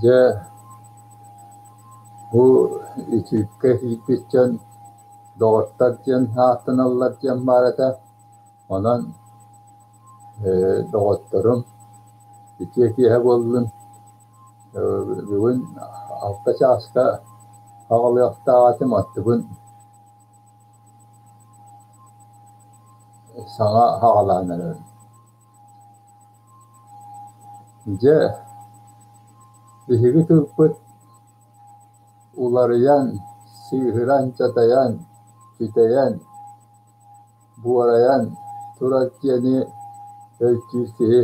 Дьэ, бу үтүккэ киирбит дьон доҕоттор диэн ааттаналлар диэн баар этэ. Онон доҕотторум үтүө киэһэ буоллун. Бүгүн 6 чааска аҕалыахтаах этим, аттыбын саҥа аҕалаан эрэбин. Дьэ, биһиги тылбыт уларыйан, сыыһыран-дьадайан, сүтэйэн, буорайан турар диэни өйдүүр киһи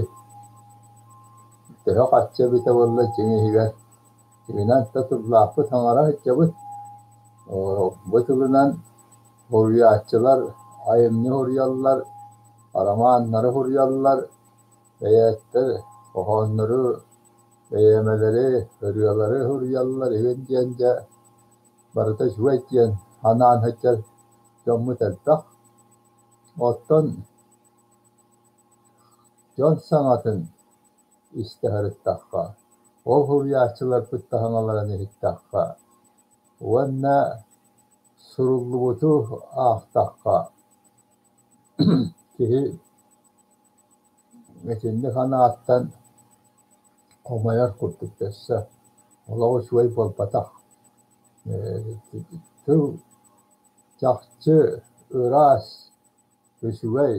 төһө-хачча эбитэ буолла дьиҥ иһигэр дьиҥинэн да тыллаахпыт саҥара сылдьабыт. Бу тылынан Суруйааччылар айымньы суруйаллар, арамааннары суруйаллар, бэйээттэр хоһооннору, бэйиэмэлэри, ырыалары суруйаллар игин диэн дьэ барыта үчүгэй диэн анаан сылдьар дьоммут элбэх. Оттон дьон саҥатын истэ сырыттахха, ол суруйааччыларбыт да саҥаларын иһиттэххэ уонна суруллубуту аахтахха, киһи итинник санааттан хомойор курдук өссө олох үчүгэй буолбатах. Тыл чахчы ыраас, үчүгэй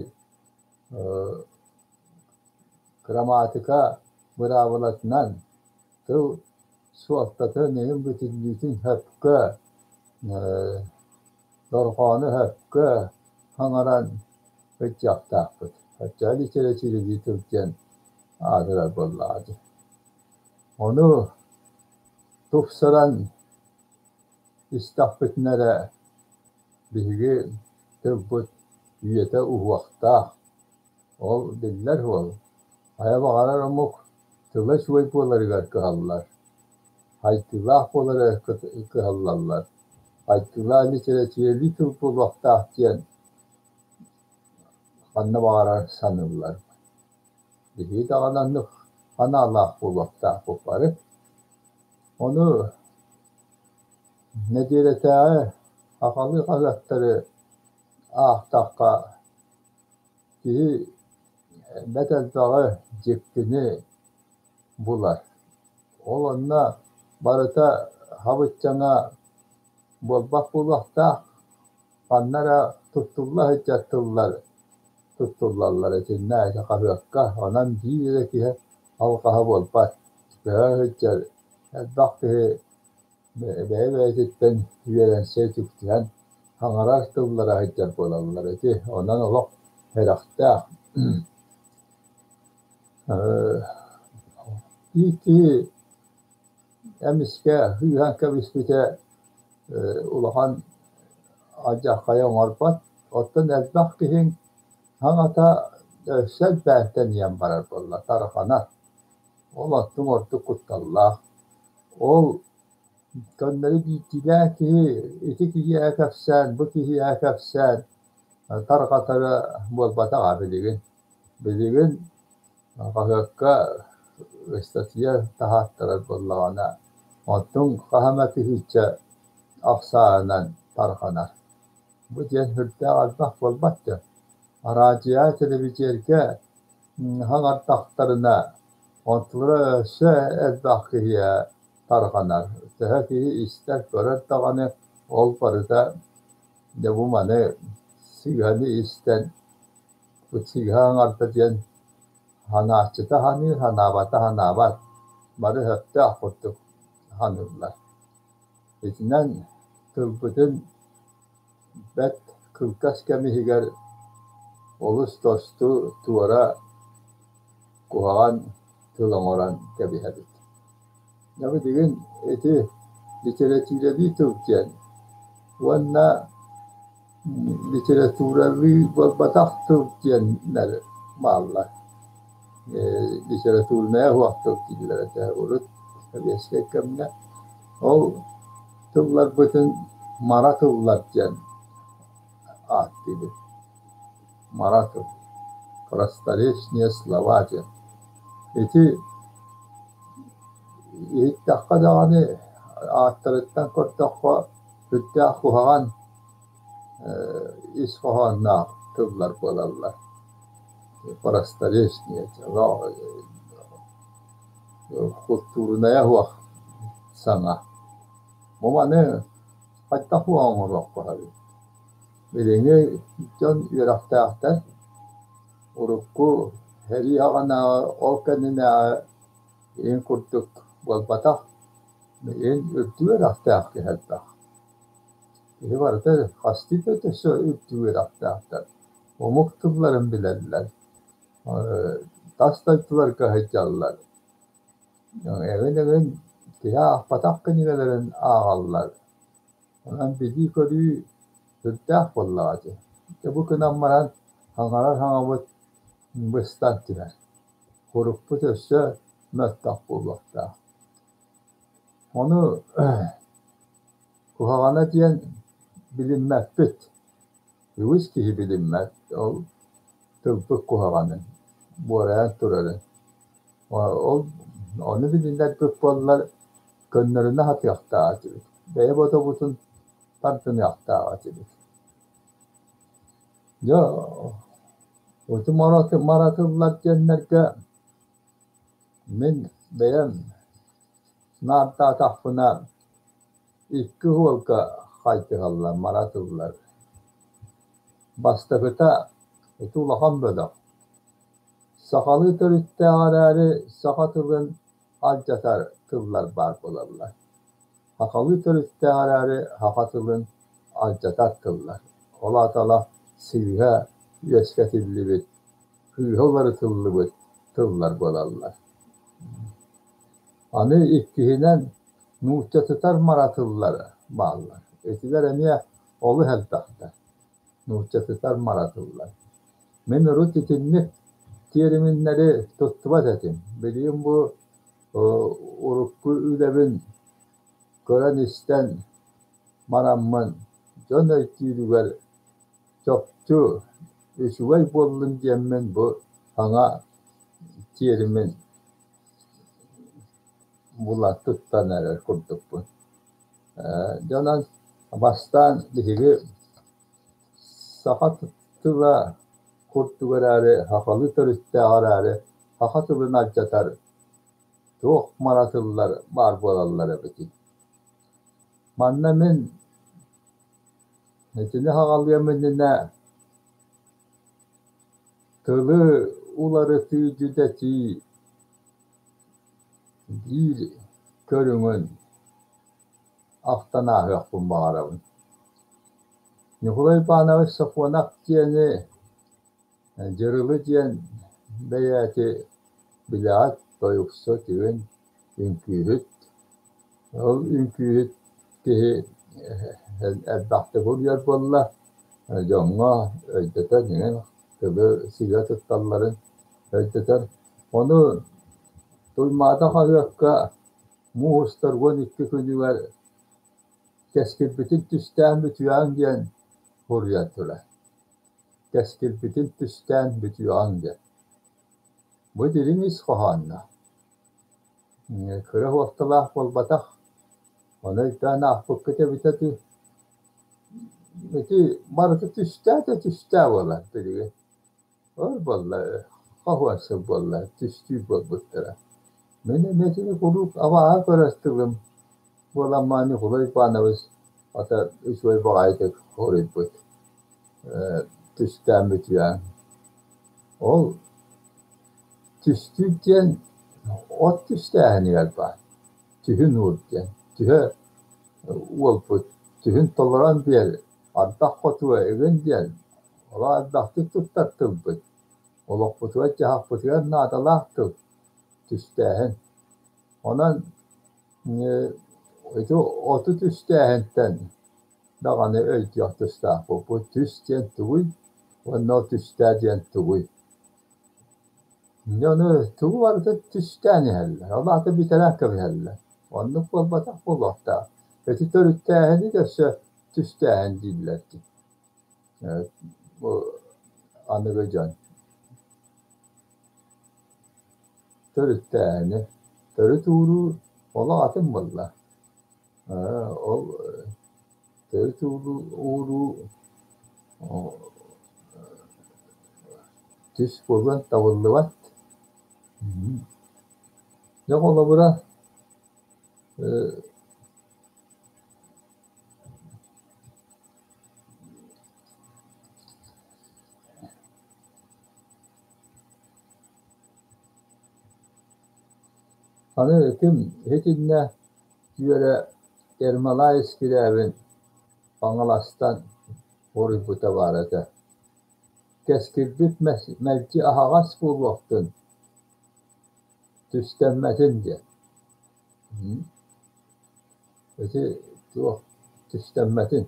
Кырамаатыка быраабылатынан тыл суолтатын иһин бүтүннүүтүн сөпкө, дорҕоону сөпкө саҥаран ыччаттаахпыт. Оччоҕо литературалыы тыл диэн аатырар буоллаҕа дии. Ону тупсаран истэхпитинэ эрэ биһиги тылбыт үйэтэ уһуохтаах. Ол биллэр суол, хайа баҕарар омук тыла үчүгэй буоларыгар кыһаллар, хайдыылаах буоларыгар кыһаллаллар, хайдыылаах литэрэтиирэлии тыл буолуохтаах диэн ханна баҕарар саныыллар. Биһиги даҕаны оннук санаалаах буолуохтаахпыт бары. Ону нэдиэлэтээҕи сахалыы хаһыаттары аахтахха киһи бэрт элбэҕи, дьиктини булар. Ол онно барыта хабыччаҥа буолбат буолуохтаах, ханна эрэ туттулла сылдьар тыллар туттуллаллар итиннэ ити хаһыакка. Онон биир эрэ киһи алҕаһа буолбат, көһө сылдьар элбэх киһи бэйэ-бэйэтиттэн үөрэнсэ үтүктүһэн саҥарар тыллара сылдьар буолаллар ити. Онон олох сэрэхтээх. Биир киһи эмискэ сыыһан кэбиспитэ улахан алдьархайы оҥорбот. Оттон элбэх киһиҥ саҥата өссө элбээн тэнийэн барар буолла, тарҕанар. Ол оттон ордук кутталлаах. Ол көннөрү биирдиилээн киһи ити киһиэхэ кэпсээн, бу киһиэхэ кэпсээн тарҕатара буолбатаҕа билигин. Билигин хаһыакка ыстатыйа таһааттарар буоллаҕына, онтуҥ хаһан эмэ тыһыынча ахсаанынан тарҕанар. Бу диэн сүрдээх элбэх буолбат дуо? Араадьыйа, телевизорга саҥардахтарына, онтулара өссө элбэх киһиэхэ тарҕанар. Төһө киһи истэр, көрөр даҕаны, ол барыта дьэ бу маны сыыһаны истэн, бу сыыһа аҥарда диэн санааччыта саныыр, санаабата санаабат, бары сөптөөх курдук саныыллар. Итинэн тылбытын бэрт кылгас кэм иһигэр олус тосту туора куһаҕан тыл оҥорон кэбиһэбит. Дьэ билигин ити литэрэтиирэлии тыл диэн уонна литературалыы буолбатах тыл диэннэр бааллар. Литературнайа суох тыл дииллэр этэ урут сэбиэскэй кэмҥэ. Ол тылларбытын мара тыллар диэн ааттыыбыт. Мара тыл, просторечные слова диэн. Ити Иһиттэххэ даҕаны, ааттарыттан көрдөххө, сүрдээх куһаҕан ис хоһоонноох тыллар буолаллар. Просторечные, култуурунайа суох саҥа. Бу маны хайдах оҥоруохха сөбүй? Билиҥҥи дьон үөрэхтээхтэр, урукку сэрии саҕанааҕы, ол кэннинээҕи иһин курдук буолбатах, билигин үрдүк үөрэхтээх киһи элбэх. Киһи барыта хастыы да өссө үрдүк үөрэхтээхтэр, омук тылларын билэллэр, тас дойдуларга сылдьаллар, эҥин-эҥин киһи аахпатах кинигэлэрин ааҕаллар. Онон билии-көрүү сүрдээх буоллаҕа дии. Дьэ бу гынан баран саҥарар саҥабыт быстан түһэр. Урукпут өссө мөлтөх буолуохтаах. Ону куһаҕана диэн билиммэппит. Үгүс киһи билиммэт, ол тылбыт куһаҕанын, буорайан турарын. Ол ону билинэрбит буоллар көннөрүнэ сатыахтаах этибит, бэйэ бодобутун тардыныахтаах этибит. Дьэ, ити маратыллар диэннэргэ мин бэйэм наардаатахпына икки уолга хайдыһаллар, маратыллар. Бастакыта ити улахан бөлөх. Сахалыы төрүттээх эрээри саха тылын алдьатар тыллар баар буолаллар. Сахалыы төрүттээх эрээри саха тылын алдьатар тыллар. Ол аата сыыһа үөскэтиллибит, кыыһа уларытыллыбыт тыллар буолаллар. Аны иккиһинэн нууччатытар мара тыллар бааллар. Итилэр эмиэ олус элбэхтэр. Нууччатытар мара тыллар. Мин урут итинник тиэриминнэри туттубат этим. Билигин бу урукку үлэбин көрөн-истэн бараммын дьон өйдүүрүгэр чопчу үчүгэй буоллун диэммин бу саҥа тиэримин була туттан эрэр курдукпун. Дьонон бастаан биһиги саха тыла курдук эрээри, сахалыы төрүттээх эрээри, саха тылын алдьатар туох мара тыллар баар буолаллар эбитий? Манна мин итини саҕалыам иннинэ тылы уларытыы дьүдэтии биир көрүҥүн ахтан ааһыахпын баҕарабын. Ньукулай Иванович Сокуонап диэни Дьырылы диэн бэйээти билэҕит, тойуксут, үөн, үҥкүүһүт. Ол үҥкүүһүт киһи элбэхтик уруйар буолла, дьоҥҥо өйдөтөн иҥэн тылы сыыһа тутталларын өйдөтөр. Ону Туймаада хаһыакка муус устар 12 күнүгэр кэскилбитин түстээн бүтүөҕүҥ диэн суруйан турар. Кэскилбитин түстээн бүтүөҕүҥ диэн. Бу дириҥ ис хоһоонноох. Кыра суолталаах буолбатах. Ону өйдөөн аахпыккыт эбитэ дуу. Ити барыта түстээ да түстээ буолар билигин. Өр буолла, хоһуон сыл буолла, түстүүр буолбуттара. Мин эмиэ итини куруук абааһы көрөр тылым буоламмаан Ньукулай Иванович ата үчүгэй баҕайытык хоруйбут түстээн бүтүөҥ. Ол түстүүр диэн от түстээһинигэр баар. Түһүн уур диэн. Түһэ уолбут түһүн толорон биэр, ардах хотуо игин диэн олох элбэхтик туттар тылбыт. Олохпутугар-дьаһахпытыгар наадалаах тыл түстээһин. Онон ити оту түстээһинтэн даҕаны өйдүөх тустаахпыт. Бу түс диэн тугуй уонна ол түстээ диэн тугуй? Дьону тугу барыта түстээн иһэллэр, ол аата бүтэрэн кэбиһэллэр. Оннук буолбатах буолуохтаах. Ити төрүттээһини да өссө түстээһин дииллэр дии. Бу аныгы дьон төрүттээһини, төрүт ууруу, Олох атын буолла. Ол төрүт ууруу түс буолуон табыллыбат. Дьэ холобура Аны ким итиннэ үөрэ Ермолай Скрябин Хаҥаластан хоруйбута баар этэ: «Кэскилбит мэлдьи аһаҕас буолуохтун, түстэммэтин» диэн. Ити туох түстэммэтин,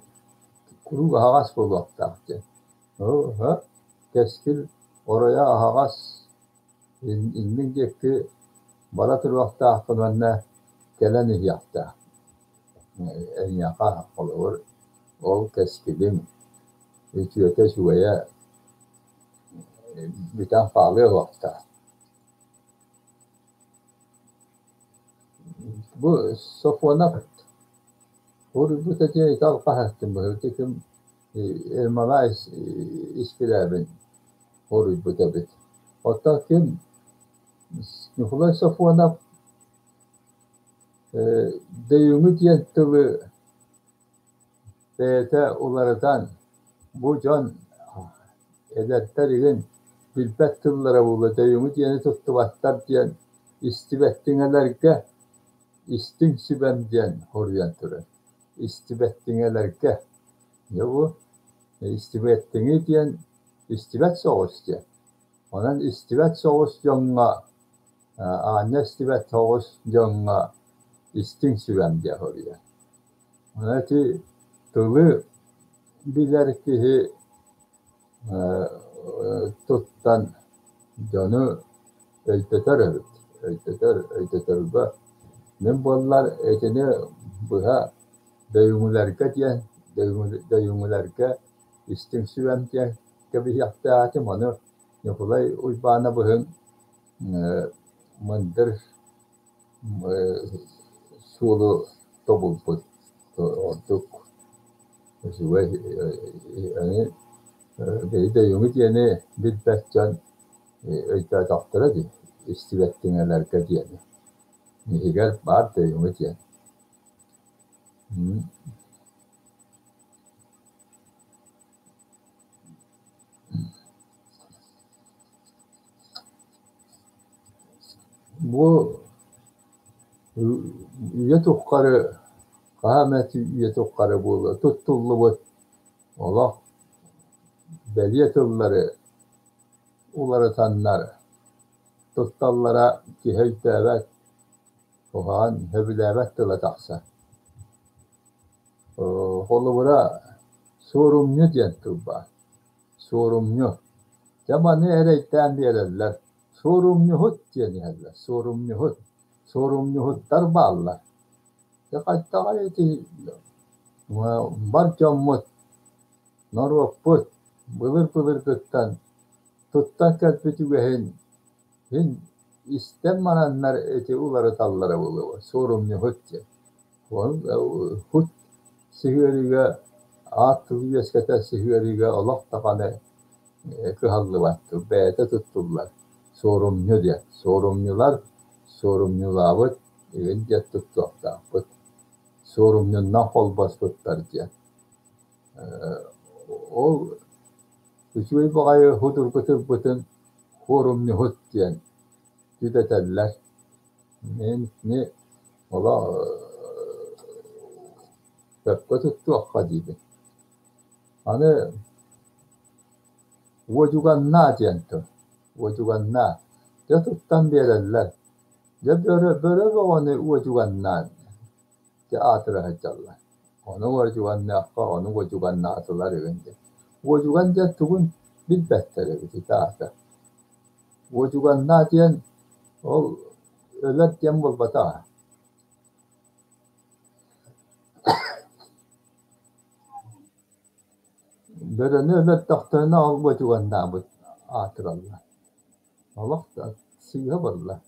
куруук аһаҕас буолуохтаах диэн. Кэскил оройо аһаҕас, иннин диэки бара туруохтаахпын уонна кэлэн иһиэхтээх. Эйиэхэ, холобур, ол кэскилиҥ үтүөтэ үчүгэйэ бүтэн хаалыа суохтаах. Бу Сокуонап суруйбута диэн ити алҕаһаттым быһыытык ким Ермолай Искирээбин суруйбут эбит. Оттон ким Ньукулай Сокуонап дөйүҥү диэн тылы бэйэтэ уларытан бу дьон эдэрдэр игин билбэт тыллара буолуо дөйүҥү диэни туттубаттар диэн истибэттиҥэлэргэ истиҥ сүбэм диэн хоруйан турар. Истибэттиҥэлэргэ дьэ бу истибэттиҥи диэн истибэт соҕус диэн. Онон истибэт соҕус дьоҥҥо аанньа истибэт соҕус дьоҥҥо истиҥ сүбэм диэн хоруйар. Онон ити тылы билэр киһи туттан дьону өйдөтөр эбит, өйдөтөр, өйдөтөргө мин буоллар итини быһа дөйүҥүлэргэ диэн, дөйүҥүлэргэ истиҥ сүбэм диэн кэбиһиэхтээх этим, ону Ньукулай Уйбаанабыһын мындыр суолу тобулбут ордук үчүгэй бэйи дөйүҥү диэни билбэт дьон өйдөөтөхтөрө дии истибэттиҥэлэргэ диэни иһигэр баар дөйүҥү диэн. Бу үйэ тухары хаһан эмэ үйэ тухары буолуо туттуллубут олох бэлиэ тыллары уларытаннар тутталлара киһи өйдөөбөт, куһаҕан, сөбүлээбэт тыла тахсар. Холобура, суорумньу диэн тыл баар. Суорумньу. Дьэ маны эрэйдээн биэрэллэр. Суорумньуһут диэн иһэллэр. Суорумньуһут. Суорумньуһуттар бааллар. Дьэ хайдаҕый ити бар дьоммут, норуоппут былыр-былыргыттан туттан кэлбит үгэһин син истэн бараннар ити уларыталлара буолуо суорумньуһут диэн. Хут сыһыарыыга аат тылы үөскэтэр сыһыарыыга олох даҕаны кыһаллыбат тыл бэйэтэ туттуллар суорумньу диэн суорумньулар суорумньулаабыт игин диэн туттуохтаахпыт суорумньуннан холбоспуттар диэн ол үчүгэй баҕайы судургу тылбытын хуорумньуһут диэн түдэтэллэр. Мин ини олох сөпкө туттуохха диибин. Аны уодьуганнаа диэн тыл, уодьуганнаа. Дьэ туттан биэрэллэр. Дьэ бөрө, бөрө бөҕөнү уодьуганнаан дьэ аатыра сылдьаллар. Ону уодьуганныахха, ону уодьуганнаатылар игин диэн. Уодьуган диэн тугун билбэттэр эбит ити аата. Уодьуганнаа диэн ол өлөр диэн буолбатаҕа. Бөрөнү өлөрдөхтөрүнэ ол уодьуганнаабыт аатыраллар. Олох да сыыһа буолла.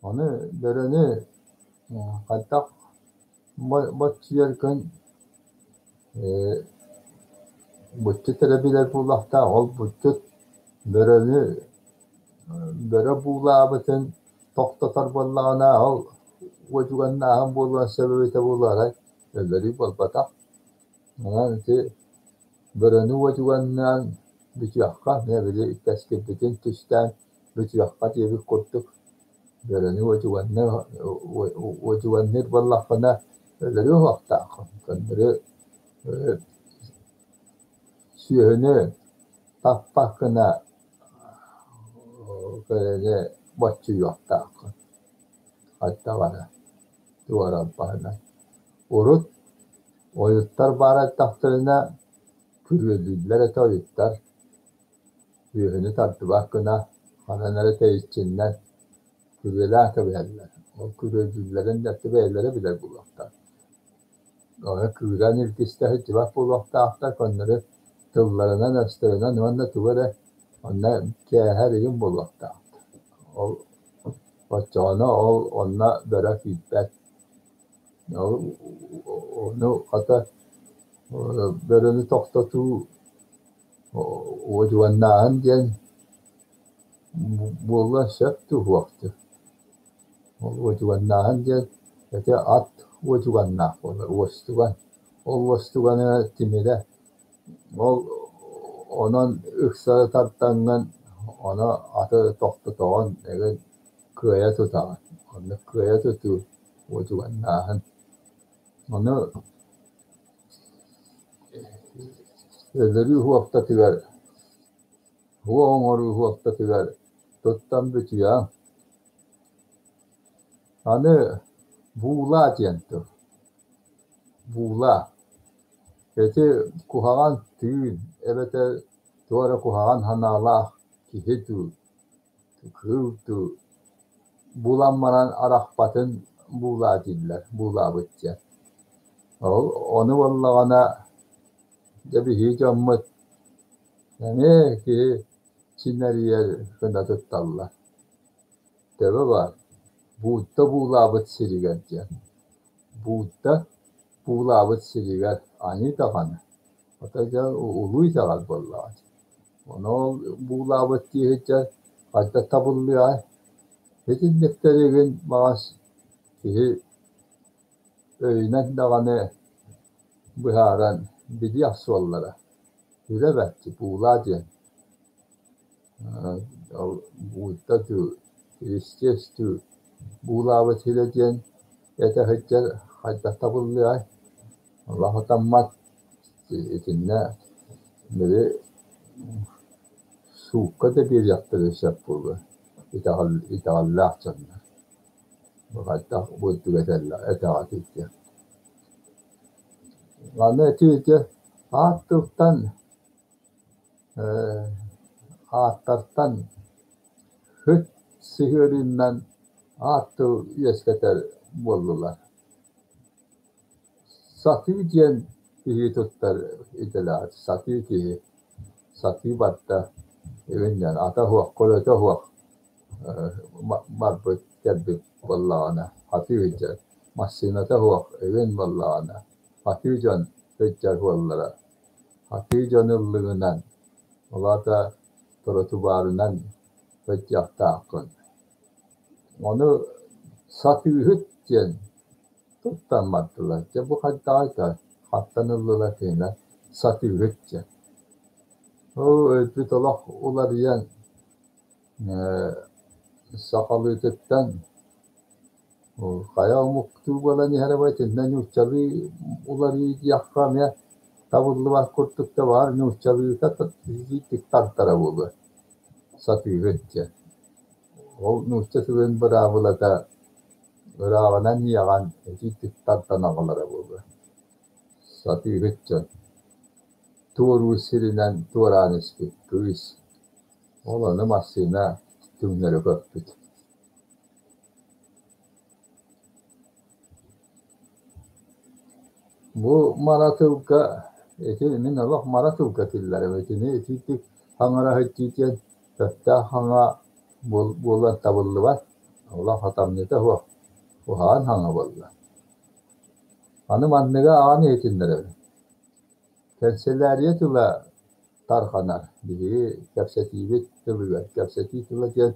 Ону бөрөнү Хайдах боччуйаргын булчут эрэ билэр буолуохтаах, ол булчут бөрөнү бөрө буулаабытын тохтотор буоллаҕына, ол уодьуганнааһын буолуон сөп эбитэ буолуо, арай өлөрүү буолбатах. Онон ити бөрөнү уодьуганнаан бүтүөххэ, эмиэ били кэскилбитин түстээн бүтүөххэ диэбит курдук бөрөнү уодьуганныыр буоллаххына өлөрүө суохтааххын. Көннөрү сүөһүнү таппат гына бөрөнү боччуйуохтааххын. Хайдах эрэ туоралбаһынан. Урут ойуттар баар эттэхтэринэ күрүөлүүллэр этэ ойуттар. Үөһүнү тардыбат гына ханан эрэ тэйиччиннэн күрүөлээн кэбиһэллэр. Ол күрүөлүүллэрин өттө бэйэлэрэ билэр буолуохтаах. Ону кыыран илгистэ сылдьыбат буолуохтаахтар, көннөрү тылларынан-өстөрүнэн уонна тугу эрэ онно кээһэр игин буолуохтаах. Ол оччоҕуна ол онно бөрө киирбэт. Ол ону хата бөрөнү тохтотуу уодьуганнааһын диэн буолуон сөп дуу, суох дуу. Ол уодьуганнааһын диэн ити ат уодьуганнаах буолар, уостуган. Ол уостугана тимирэ ол онон ыксары тартаҥҥын ону аты тохтотоҕун, эҥин кыайа тутаҕын. Оннук кыайа тутуу уодьуганнааһын. Ону өлөрүү уоптатыгар, уо оҥоруу уоптатыгар туттан бүтүөҥ. Аны буулаа диэн тыл. Буулаа. Ити куһаҕан тыын эбэтэр туох эрэ куһаҕан санаалаах киһи дуу, кыыл дуу булан баран арахпатын буулаа дииллэр, буулаабыт диэн. Ол ону буоллаҕына дьэ биһиги дьоммут эмиэ киһи чинэрийэр гына тутталлар. Төбө баар, Будда буулаабыт сиригэр диэн. Будда буулаабыт сиригэр аньыы даҕаны, ото дьэ улуу итэҕэл буоллаҕа дии. Ону ол буулаабыт дии сылдьар хайдах табыллыаҕай? Итинниктэригин баҕас киһи өйүнэн даҕаны быһааран билиэх суоллара. Үлэ бэрт, буулаа диэн. Ол Будда дуу, Христос дуу буулаабыт сирэ диэн этэ сылдьар хайдах табыллыай? Олох ытаммат. Итиннэ били суукка да биэриэхтэрин сөп буолуо итэҕэл итэҕэллээх дьоннор. Бу хайдах бурдук этэллэр этэҕитий диэн. Аны ити ити аат тылтан ааттартан һыт сыһыарыынан аат тыл үөскэтэр буоллулар. Сатыы диэн киһи туттар идэлээх, сатыы киһи, сатыы барда, ивиннэн ата суох, көлөтө суох барбыт кэлбит буоллаҕына сатыы сылдьар, массыыната суох игин буоллаҕына сатыы дьон сылдьар буоллара. Сатыы дьон ыллыгынан, ол аата тротуарынан сылдьыахтааххын. Ону сатыыһыт диэн туттан бардылар. Дьэ бу хайдаҕый да хантан ыллылар кинилэр сатыыһыт диэн. Оо өлбүт олох уларыйан сахалыытыттан хайа омуктуу буолан иһэрэ буолуо итиннэ нууччалыы уларыйыы диэххэ эмиэ табыллыбат курдук да баар нууччалыыта тардара буолуо сатыыһыт диэн. Ол нуучча тылын быраабылата ырааҕынан иэҕэн итиитик тардан аҕалара буолуо. Сатыыһыт дьон туоруур сиринэн туораан испит кыыс ол ону массыына түҥнэри көппүт. Бу мара тылга ити мин олох мара тылга тиллэрим итини итиитик хаҥара сылдьыы диэн сөптөөх хаҥа буолан табыллыбат, олох сатамньыта суох. Куһаҕан саҥа буолла. Аны манныгы ааҕан иһитиннэрэбин. Кэнсэлээрийэ тыла тарҕанар. Биһиги кэпсэтиибит тылыгар кэпсэтии тыла диэн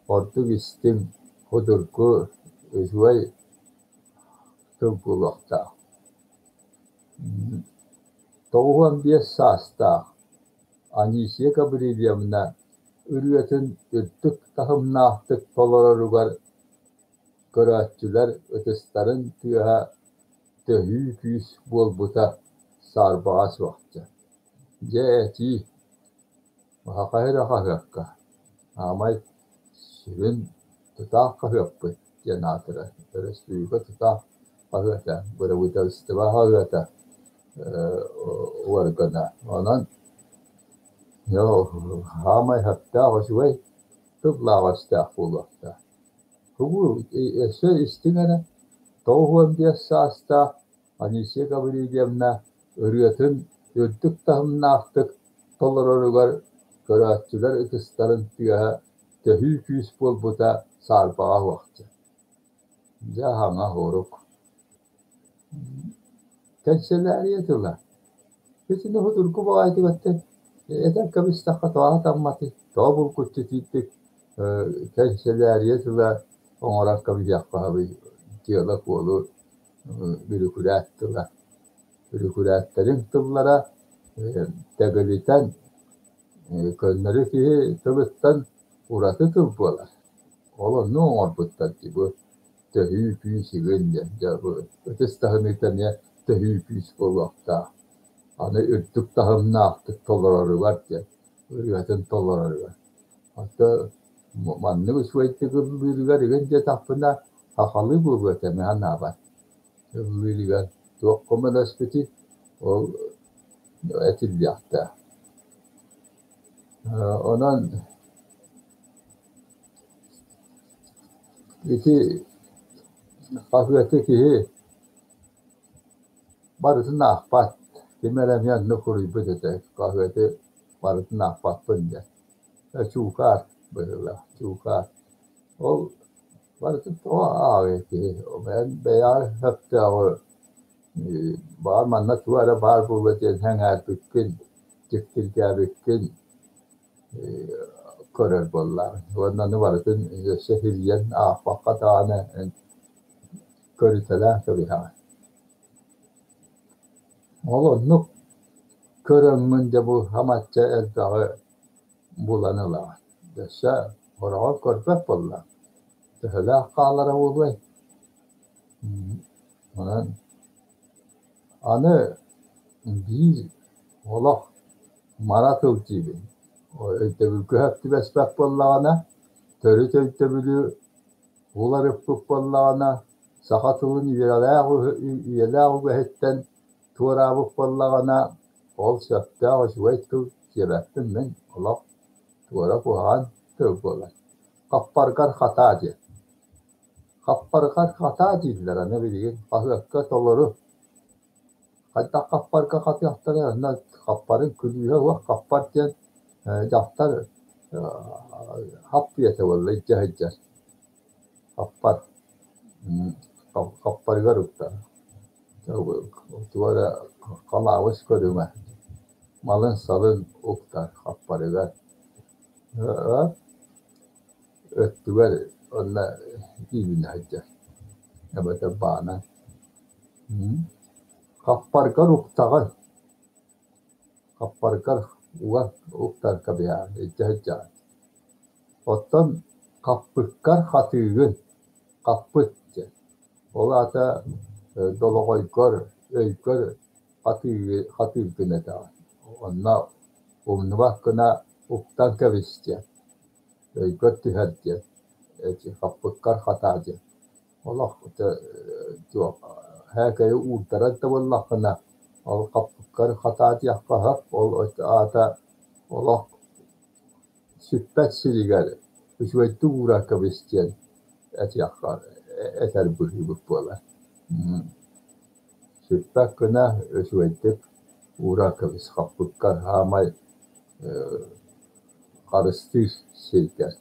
ордук истиҥ, судургу, үчүгэй тыл буолуохтаах. 95 саастаах Анисия Гаврильевна ырыатын үрдүк таһымнаахтык толороругар көрөөччүлэр ытыстарын тыаһа төһүү күүс буолбута саарбаҕа суох дьэ. Дьэ этии, Саха эрэ хаһыакка, аамай сүрүн тутаах хаһыаппыт диэн аатырар, өрөспүүбүлүкэ тутаах хаһыата, бырабыыталыстыба хаһыата уоргана. Онон хаамай сөптөөх үчүгэй тыллаах-өстөөх буолуохтаах. Тугу өссө истиҥ эрэ, 95 саастаах Анисия Гаврильевна ырыатын үрдүк таһымнаахтык толороругар көрөөччүлэр ытыстарын тыаһа төһүү күүс буолбута саарбаҕа суохча. Дьэ аһаҥа урук. Кэнсэлээрийэ тыла. Итини судургу баҕайытык эттэн этэн кэбистэххэ тоҕо сатамматый? Тоҕо булгуччу итиитик кэнсэлээрийэ тыла оҥорон кэбиһиэххэ сөбүй дьыала-куолу бүрүкүрээт тыла. Бүрүкүрээттэрин тыллара тэгилитэн көннөрү киһи тылыттан ураты тыл буолар. Ол оннук оҥорбуттар дии бу төһүү күүс игин диэн. Дьэ бу ытыс таһыныыта эмиэ төһүү күүс буолуохтаах. Аны үрдүк таһымнаахтык толороругар диэн, ырыатын толороругар. Оттон маннык үчүгэйдик ыллыырыгар игин диэтэхпинэ, сахалыы буолуо этэ эмиэ санаабат. Ыллыырыгар туох көмөлөспүтүй, ол этиллиэхтээх. Онон ити хаһыаты киһи барытын аахпат, ким эрэ эмиэ оннук суруйбут этэ, хаһыаты барытын аахпаппын диэн. Чуукаар быһыылаах, чуукаар. Ол барытын тоҕо ааҕыа киһи, эн бэйэҕэр сөптөөҕү баҕар манна туох эрэ баар буолуо диэн сэҥээрбиккин, дьиктиргээбиккин көрөр буоллаҕыҥ. Уонна ону барытын өссө сирийэн аахпакка даҕаны көрүтэлээн кэбиһэҕин. Ол оннук көрөҥҥүн дьэ бу хамачча элбэҕи булан ылаҕын. Өссө хороҕор көрбөт буоллаҕыҥ. Төһөлөөх хаалара буолуой? Онон аны биир олох мара тыл диибин. Өйдөбүлгэ сөп түбэспэт буоллаҕына, төрүт өйдөбүлү уларыппыт буоллаҕына, саха тылын үйэлээх үйэлээх үгэһиттэн туораабыт буоллаҕына, ол сөптөөх үчүгэй тыл диэбэппин мин, олох туора куһаҕан тыл буолар. Хаппаргар хатаа диэн. Хаппаргар хатаа дииллэр аны билигин хаһыакка толору. Хайдах хаппарга хатыахтарай онно хаппарын күлүүһэ уох хаппар диэн дьахтар хаппыйата буолла илдьэ сылдьар. Хаппар хаппарыгар уктар. Туга эрэ халаабыс көрүҥэ малын-салын уктар хаппарыгар. Өттүгэр онно иилинэ сылдьар эбэтэр баанан. Хаппаргар уктаҕын, хаппаргар уган уктан кэбиһэҕин, илдьэ сылдьаҕын. Оттон хаппыккар хатыыгын, хаппыт диэн. Ол аата долоҕойгор, өйгөр хатыыргын этэҕин. Онно умнубат гына уктан кэбис диэн, өйгөр түһэр диэн, эти хаппыккар хатаа диэн. Олох туох һээкэйи уурдарар да буоллаххына, ол хаппыккар хатаа диэххэ сөп, ол аата олох сүппэт сиригэр үчүгэйдик уурар кэбис диэн этиэххэ этэр быһыыбыт буолар. Сүппэт гына үчүгэйдик уурар кэбис хаппыккар саамай харыстыыр сиргэр.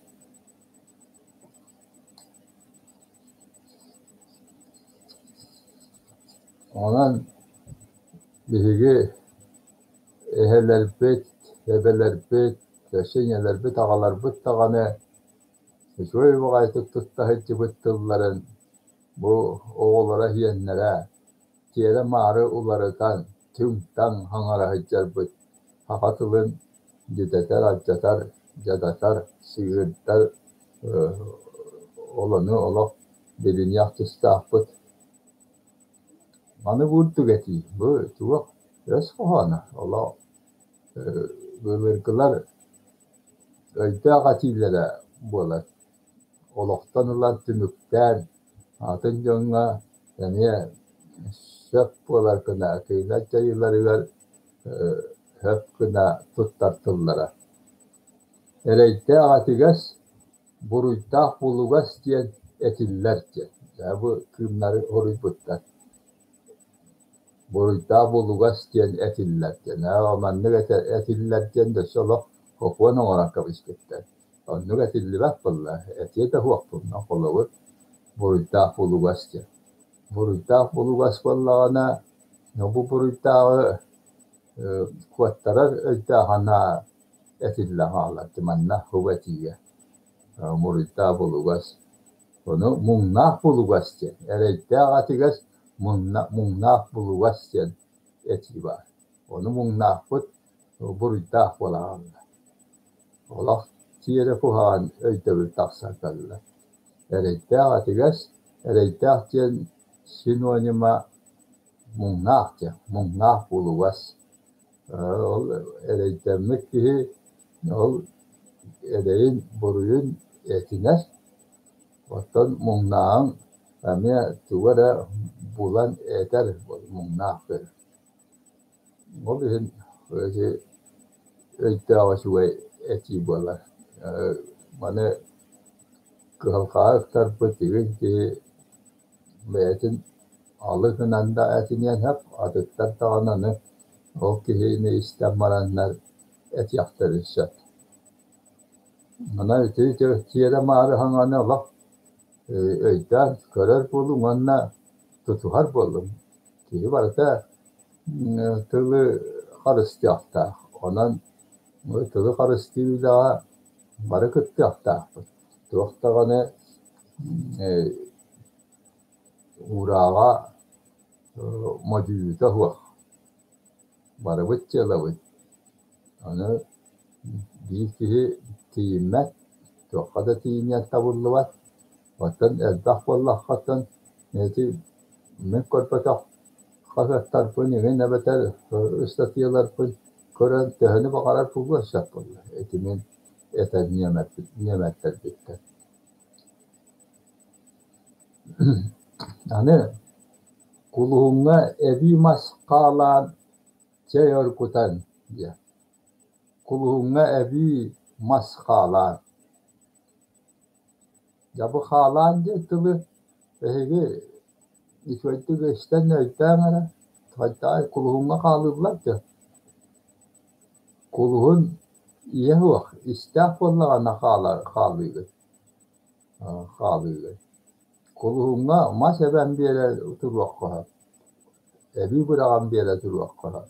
Онон биһиги эһэлэрбит, эбэлэрбит, өссө ийэлэрбит, аҕаларбыт даҕаны үчүгэй баҕайытык тутта сылдьыбыт тылларын бу оҕолоро иһиэннэрэ тиэрэ-маары уларытан, түҥ-таҥ хаҥара сылдьарбыт саха тылын дьүдэтэр, алдьатар, дьадатар, сыыһырдар, ол ону олох билиниэх тустаахпыт. Маны курдук этии, бу туох өс хоһооно, олох былыргылар өйдөөх этиилэрэ буолар. Олохтон ылан түмүктээн атын дьоҥҥо эмиэ сөп буолар гына кинилэр дьайыыларыгар сөп гына туттар тыллара. Эрэйдээх этигэс, буруйдаах булугас диэн этиллэр диэн. Дьэ бу кыымнары хоруйбуттар. Буруйдаах булугас диэн этиллэр диэн. Ээ маннык этиллэр диэн өссө олох сокуон оҥорон кэбиспиттэр. Оннук этиллибэт буолла, этиэ да суохпун, холобур, буруйдаах булугас диэн. Буруйдаах булугас буоллаҕына, бу буруйдааҕы куоттарар өйдөөх санаа этиллэн хаалар манна бу этиигэ. Буруйдаах булугас. Ону муҥнаах булугас диэн, эрэйдээх этигэс муҥнаах булугас диэн этии баар. Ону муҥнаахпыт буруйдаах буола хаалла. Олох тиэрэ куһаҕан өйдөбүл тахсан кэллэ. Эрэйдээх этигэс, эрэйдээх диэн синонима муҥнаах диэн, муҥнаах булугас. Ол эрэйдэммит киһи ол эрэйин, буруйун этинэр, оттон муҥнааҕыҥ эмиэ тугу эрэ булан этэр муҥнаах киһи. Ол иһин ити өйдөөх үчүгэй этии буолар. Маны кыһалҕаҕа ыктарбыт игин киһи бэйэтин алы гынан да этиниэн сөп, атыттар даҕаны аны ол киһини истэн бараннар этиэхтэрин сөп. Онон ити тиэрэ-маары саҥаны олох өйдөөн көрөр буолуҥ уонна тутуһар буолуҥ. Киһи барыта тылы харыстыахтаах. Онон тылы харыстыыр үлэҕэ бары кыттыахтаахпыт. Туох даҕаны уурааҕа модьуйуута суох. Барыбыт дьыалабыт. Аны биир киһи тиийиммэт, туохха да тиийиниэн табыллыбат. Оттон элбэх буоллаххыттан ити мин көрбөтөх хаһыаттарбын игин эбэтэр ыстатыйаларбын көрөн төһөнү баҕарар булуон сөп буолла. Ити мин этэр ньиэмэттэрбиттэн. Аны кулуһуҥҥа эбии мас хаалаан чэй оргутан диэн. Кулуһуҥҥа эбии мас хаалаан. Дьэ бу хаалаан диэн тылы эһиги үчүгэйдик истэн өйдөөн эрэ, хайдаҕай кулуһуҥҥа хаалыыллар дуо? Кулуһун ийэ суох, истээх буоллаҕына хаалыыгын, хаалыыгын. Кулуһуҥҥа мас эбэн биэрэ туруохха сөп, эбии быраҕан биэрэ туруохха сөп.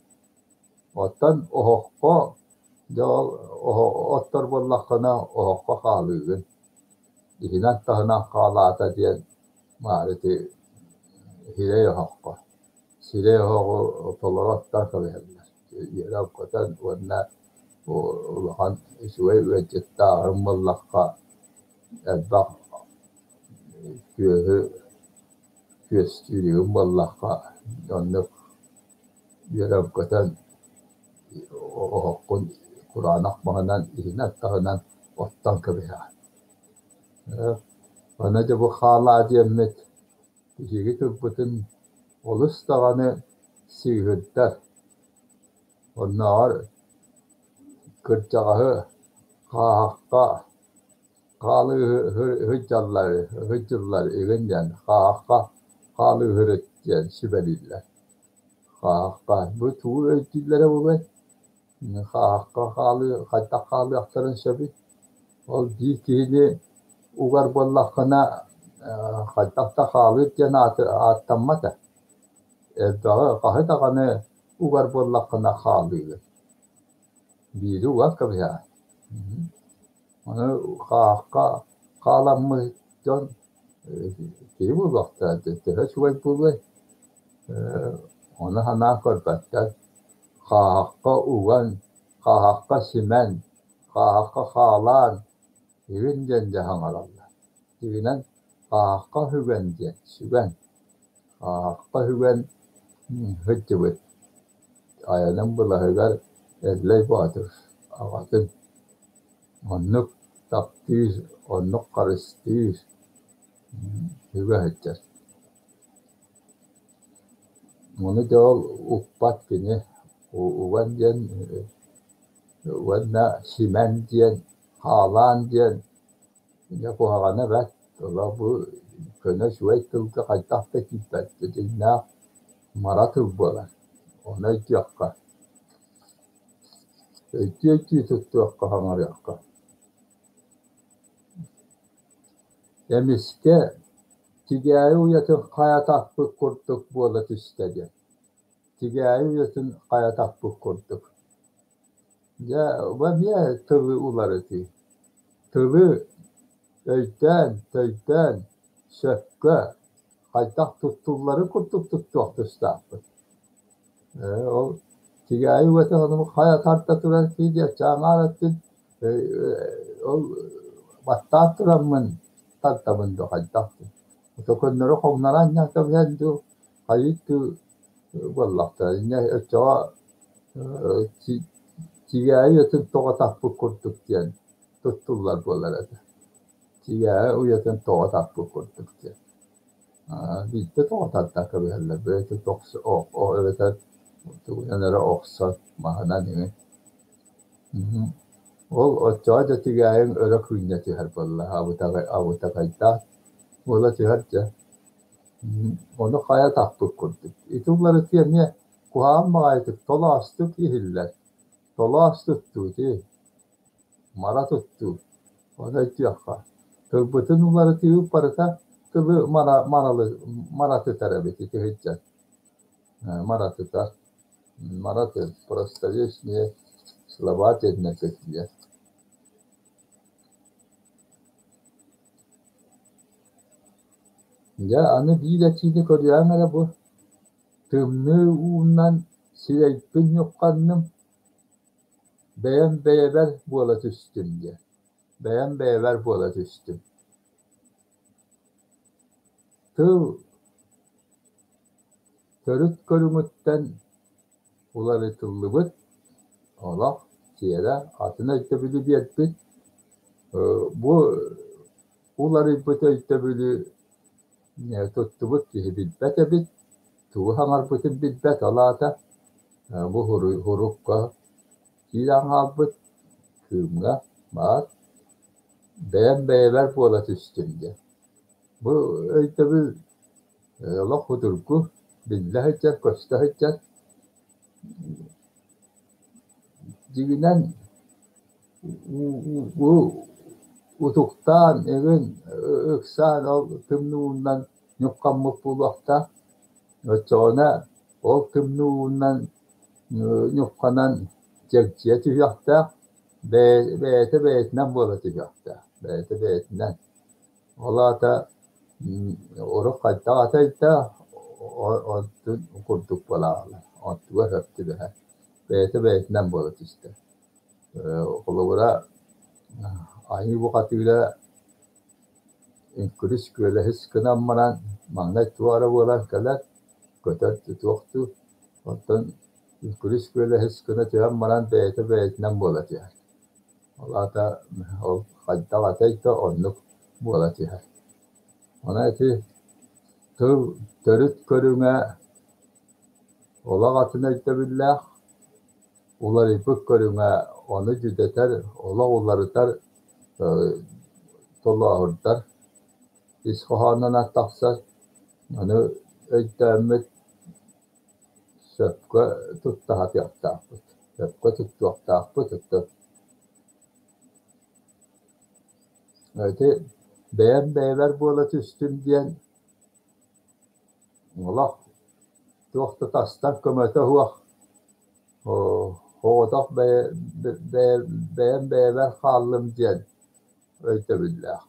Оттон оһоххо дьэ ол оттор буоллаххына оһоххо хаалыыгын, иһинэн-таһынан хаалаата диэн маары ити сирэй оһоххо, сирэй оһоҕу толору оттон кэбиһэллэр. Үөрэн-көтөн уонна улахан үчүгэй ыалдьыттааҕыҥ буоллахха элбэх күөһү күөстүүрүгүн буоллахха оннук үөрэн-көтөн оһоххун кураанах маһынан иһинэн-таһынан оттон кэбиһэҕин. Аны дьэ бу хаалаа диэммит биһиги тылбытын олус даҕаны сыыһырдар. Оннооҕор кырдьаҕаһы хааһахха хаалыы сылдьаллар игин диэн хааһахха хаалыыһырыт диэн сүбэлииллэр. Хааһахха бу тугу өйдүүллэрэ буолуой? Хааһахха хаалыы хайдах хаалыахтарын сөбүй? Ол биир киһини угар буоллаххына хайдах да хаалыыр диэн ааттаммат ээ. Элбэҕи хаһы даҕаны угар буоллаххына хаалыыгын. Биири уган кэбиһэҕин. Ону хааһахха хааламмыт дьон киһи буолуохтара төһө үчүгэй буолуой? Ону санаан көрбөттөр. Хааһахха уган, хааһахха симэн, хааһахха хаалаан игин диэн дьэ саҥараллар. Дьиҥинэн хааһахха сүгэн диэн сүгэн, хааһахха сүгэн сылдьыбыт айанын былаһыгар Эллэй Боотур аҕатын оннук таптыыр, оннук харыстыыр сүгэ сылдьар. Ону дьэ ол укпат кини уган диэн уонна симэн диэн, хаалаан диэн дьэ куһаҕана бэрт. Олох бу көнө үчүгэй тылга хайдах да киирбэт дьиҥнээх мара тыл буолар. Ону өйдүөххэ. Өйдүү-өйдүү туттуохха, саҥарыахха. Эмискэ тигээйи уйатын хайа таппыт курдук буола түстэ диэн. Тигээйи уйатын хайа таппыт курдук. Дьэ, бу эмиэ тылы уларытыы. Тылы өйдөөн, төйдөөн, сөпкө, хайдах туттулларын курдук туттуох тустаахпыт. Ол тигээйи уйатын хайа тарда турар киһи диэччи аҥаар өттүн ол баттаан тураммын тардабын дуу хайдах дуу. Ото көннөрү хоҥнорон анньан кэбиһэн дуу, хайыы дуу буоллахтара. Инньэ оччоҕо тигээйи уйатын тоҕо таппыт курдук диэн туттуллар буолар этэ. Тигээйи уйатын тоҕо таппыт курдук диэн. Биирдэ тоҕо тардан кэбиһэллэр, бэйэтэ эбэтэр тугунан эрэ охсон, маһынан иҥин. Ол оччоҕо дьэ тигээйиҥ өрө кыынньа түһэр буолла, абытайдаах буола түһэр дьэ. Ону хайа таппыт курдук. Ити уларытыы эмиэ куһаҕан баҕайытык толоостук иһиллэр. Толоос туттуу ити, мара туттуу. Ону өйдүөххэ. Тылбытын уларытыыбыт барыта тылы маратытар эбит ити сылдьан. Маратытар. Мараты просторечные слова диэннэр көтүйэр. Дьэ, аны биир этиини көрүөҥ эрэ бу. Тымныы уунан сирэйбин ньухханным, бэйэм бэйэбэр буола түстүм диэн. Бэйэм бэйэбэр буола түстүм. Тыл төрүт көрүҥүттэн уларытыллыбыт олох сиэрэ атын өйдөбүлү биэрбит. Бу уларыйбыт өйдөбүлү туттубут киһи билбэт эбит, тугу саҥарбытын билбэт, ол аата бу һурукка киирэн хаалбыт, кыымҥа баар, бэйэм бэйэбэр буола түстүм диэн. Бу өйдөбүл олох судургу, биллэ сылдьар, көстө сылдьар. Дьиҥинэн бу утуктаан эҥин ыксаан ол тымныы уунан ньуххаммыт буолуохтаах. Оччоҕуна ол тымныы уунан ньухханан чэгчийэ түһүөхтээх, бэйэтэ бэйэтинэн буола түһүөхтээх, бэйэтэ бэйэтинэн. Ол аата урут хайдах атай да онтун курдук буолаҕалар, онтугар сөп түбэһэр, бэйэтэ бэйэтинэн буола түстэ. Холобура, айыы бухатыыра үҥкүрүс күөлэһис гынан баран маҥнай туох эрэ буолан кэлэр, көтөр тутуохтуу, оттон үҥкүрүс күөлэһис гына түһэн баран бэйэтэ бэйэтинэн буола түһэр. Ол аата ол хайдах этэй да оннук буола түһэр. Онон ити тыл төрүт көрүҥэ олох атын өйдөбүллээх, уларыйбыт көрүҥэ ону дьүдэтэр, олох уларытар, толооһурдар, ис хоһоонунан тахсар. Ону өйдөөммүт сөпкө тутта сатыахтаахпыт, сөпкө туттуохтаахпыт. Ити бэйэм бэйэбэр буола түстүм диэн олох Туох да тастан көмөтө суох, оҕотох бэйэм бэйэбэр хааллым диэн өйдөбүллээх.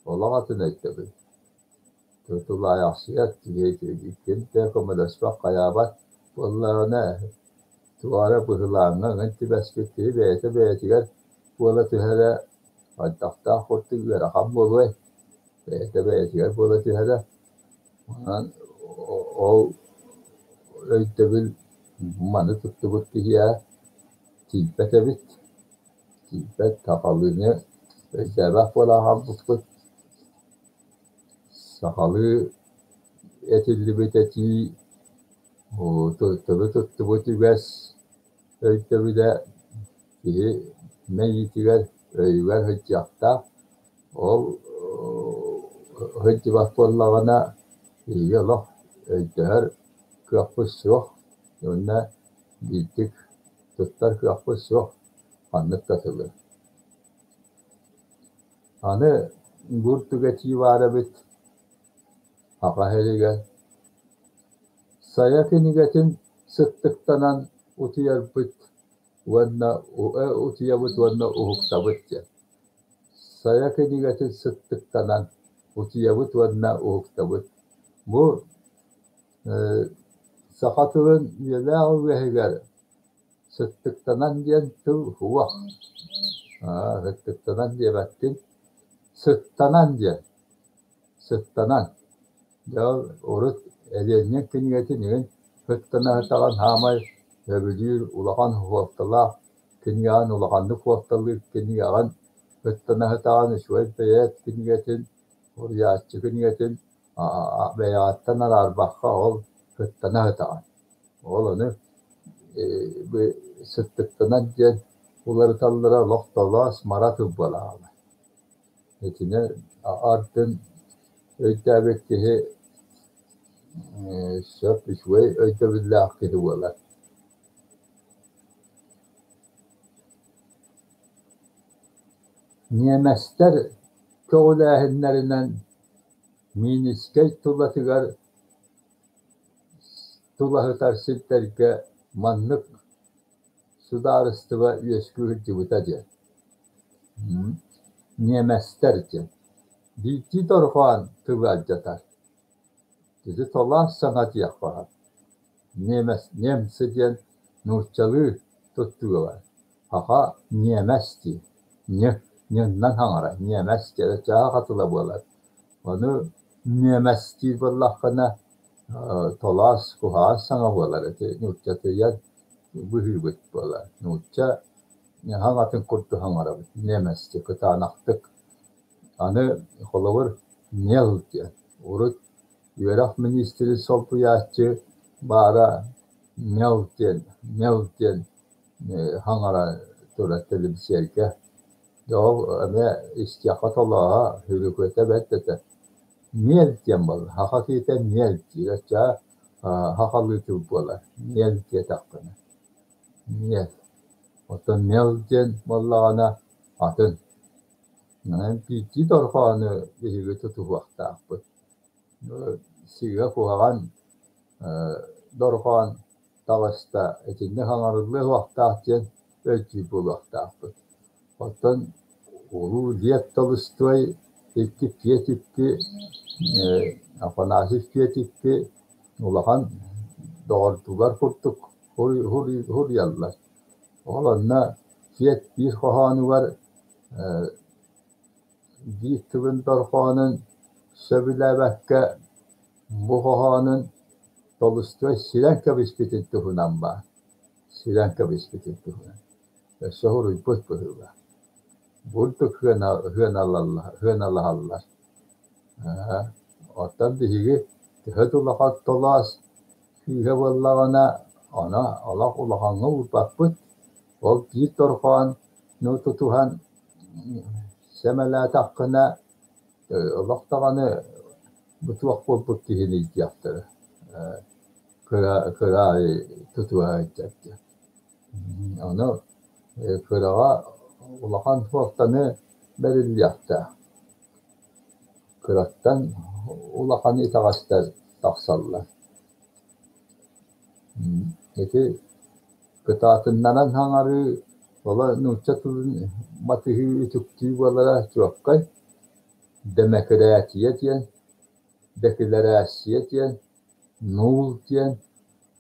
Олох атын өйдөбүл. Тулаайахсыйар ким да көмөлөспөх хайаабат буоллаҕына, туох эрэ быһылааҥҥа ыҥын түбэспит киһи бэйэтэ бэйэтигэр буола түһэрэ хайдахтаах курдук ыарахан буолуой, бэйэтэ бэйэтигэр буола түһэрэ. Онон ол өйдөбүл маны туттубут киһиэхэ тиийбэт эбит, тиийбэт сахалыыны өйдөөбөх буола хаалбыппыт. Сахалыы этиллибит этии, тылы туттубут үгэс өйдөбүлэ киһи мэйиитигэр, өйүгэр сылдьыахтаах. Ол сылдьыбат буоллаҕына, биһиги олох өйдөһөр кыахпыт суох уонна биирдик туттар кыахпыт суох ханнык да тылы. Аны бурдук этии баар эбит Саха сиригэр. Сайа кинигэтин сыттыктанан утуйарбыт уонна утуйабыт уонна уһуктабыт диэн. Сайа кинигэтин сыттыктанан утуйабыт уонна уһуктабыт. Бу саха тылын үйэлээх үгэһигэр сыттыктанан диэн тыл суох. Сыттыктанан диэбэккин, сыттанан диэн, сыттанан. Дьэ ол урут Элиэнньик кинигэтин игин сыттана сытаҕын саамай сөбүлүүр улахан суолталаах кинигэҕин улаханнык суолталыыр кинигэҕин сыттана сытаҕын үчүгэй бэйээт кинигэтин, суруйааччы кинигэтин бэйэҕиттэн араарбакка ол сыттана сытаҕын. Ол ону сыттыктанан диэн уларыталлара олох толоос мара тыл буолаҕа. Итини ардын өйдөөбүт киһи сөп үчүгэй өйдөбүллээх киһи буолар. Ньиэмэстэр көҕүлээһиннэринэн Минскэй тулатыгар тулаһытар сирдэргэ маннык судаарыстыба үөскүү сылдьыбыта диэн. Ньиэмэстэр диэн. Биирдии дорҕоон тылы алдьатар. Ити толоос саҥа диэх баҕар. Ньиэмэс, немцы диэн нууччалыы туттууга бар. Саха ньиэмэс дии. Ньы, ньыннан саҥарар. Ньиэмэс диэн чааһа тыла буолар. Ону ньиэмэс диир буоллаххына, толоос куһаҕан саҥа буолар. Ити нууччатыйар быһыыбыт буолар. Нуучча хаҥатын курдук саҥарабыт. Ньиэмэс дии кытаанахтык. Аны холобур мел диэн. Урут үөрэх миниистирин солбуйааччы баара мел диэн, мел диэн саҥара турар тэлэбисиэргэ. Дьэ ол эмиэ истиэххэ толооһо, сүрүкүтэ бэрт этэ. Миэл диэн буолла, саха киһитэ миэл диир, оччоҕо сахалыы тыл буолар, миэл диэтэххинэ, миэл. Оттон мел диэн буоллаҕына атын. Биирдии дорҕоону биһиги тутуһуохтаахпыт. Сыыһа куһаҕан дорҕоон таҕыста, итинник саҥарыллыа суохтаах диэн өйдүүр буолуохтаахпыт. Оттон улуу Лев Толстой икки Петикки, Афанасий Петикки улахан доҕордуулар курдук суруйаллар. Ол онно Пет биир хоһоонугар биир тылын дорҕоонун сөбүлээбэккэ бу хоһоонун Толстой сирэн кэбиспитин туһунан баар. Сирэн кэбиспитин туһунан. Өссө суруйбут быһыылаах. Бурдук сыаналаһаллар. Оттон биһиги төһө да улахан толоос күүһэ буоллаҕына, ону олох улахаҥҥа уурбаппыт. Ол биир дорҕоону тутуһан сэмэлээтэххинэ, олох даҕаны бу туох буолбут киһиний диэхтэрэ. Кыра кыра аайы тутуһа сылдьар диэн. Ону кыраҕа улахан суолтаны бэриллиэхтээх. Кыраттан улахан итэҕэстэр тахсаллар. Ити кытаатыннаран хаҥарыы, ола нуучча тылын матыһыы үтүктүү буолара чуолкай. Дэмэкирээтийэ диэн, дэкилэрээссийэ диэн, нуул диэн,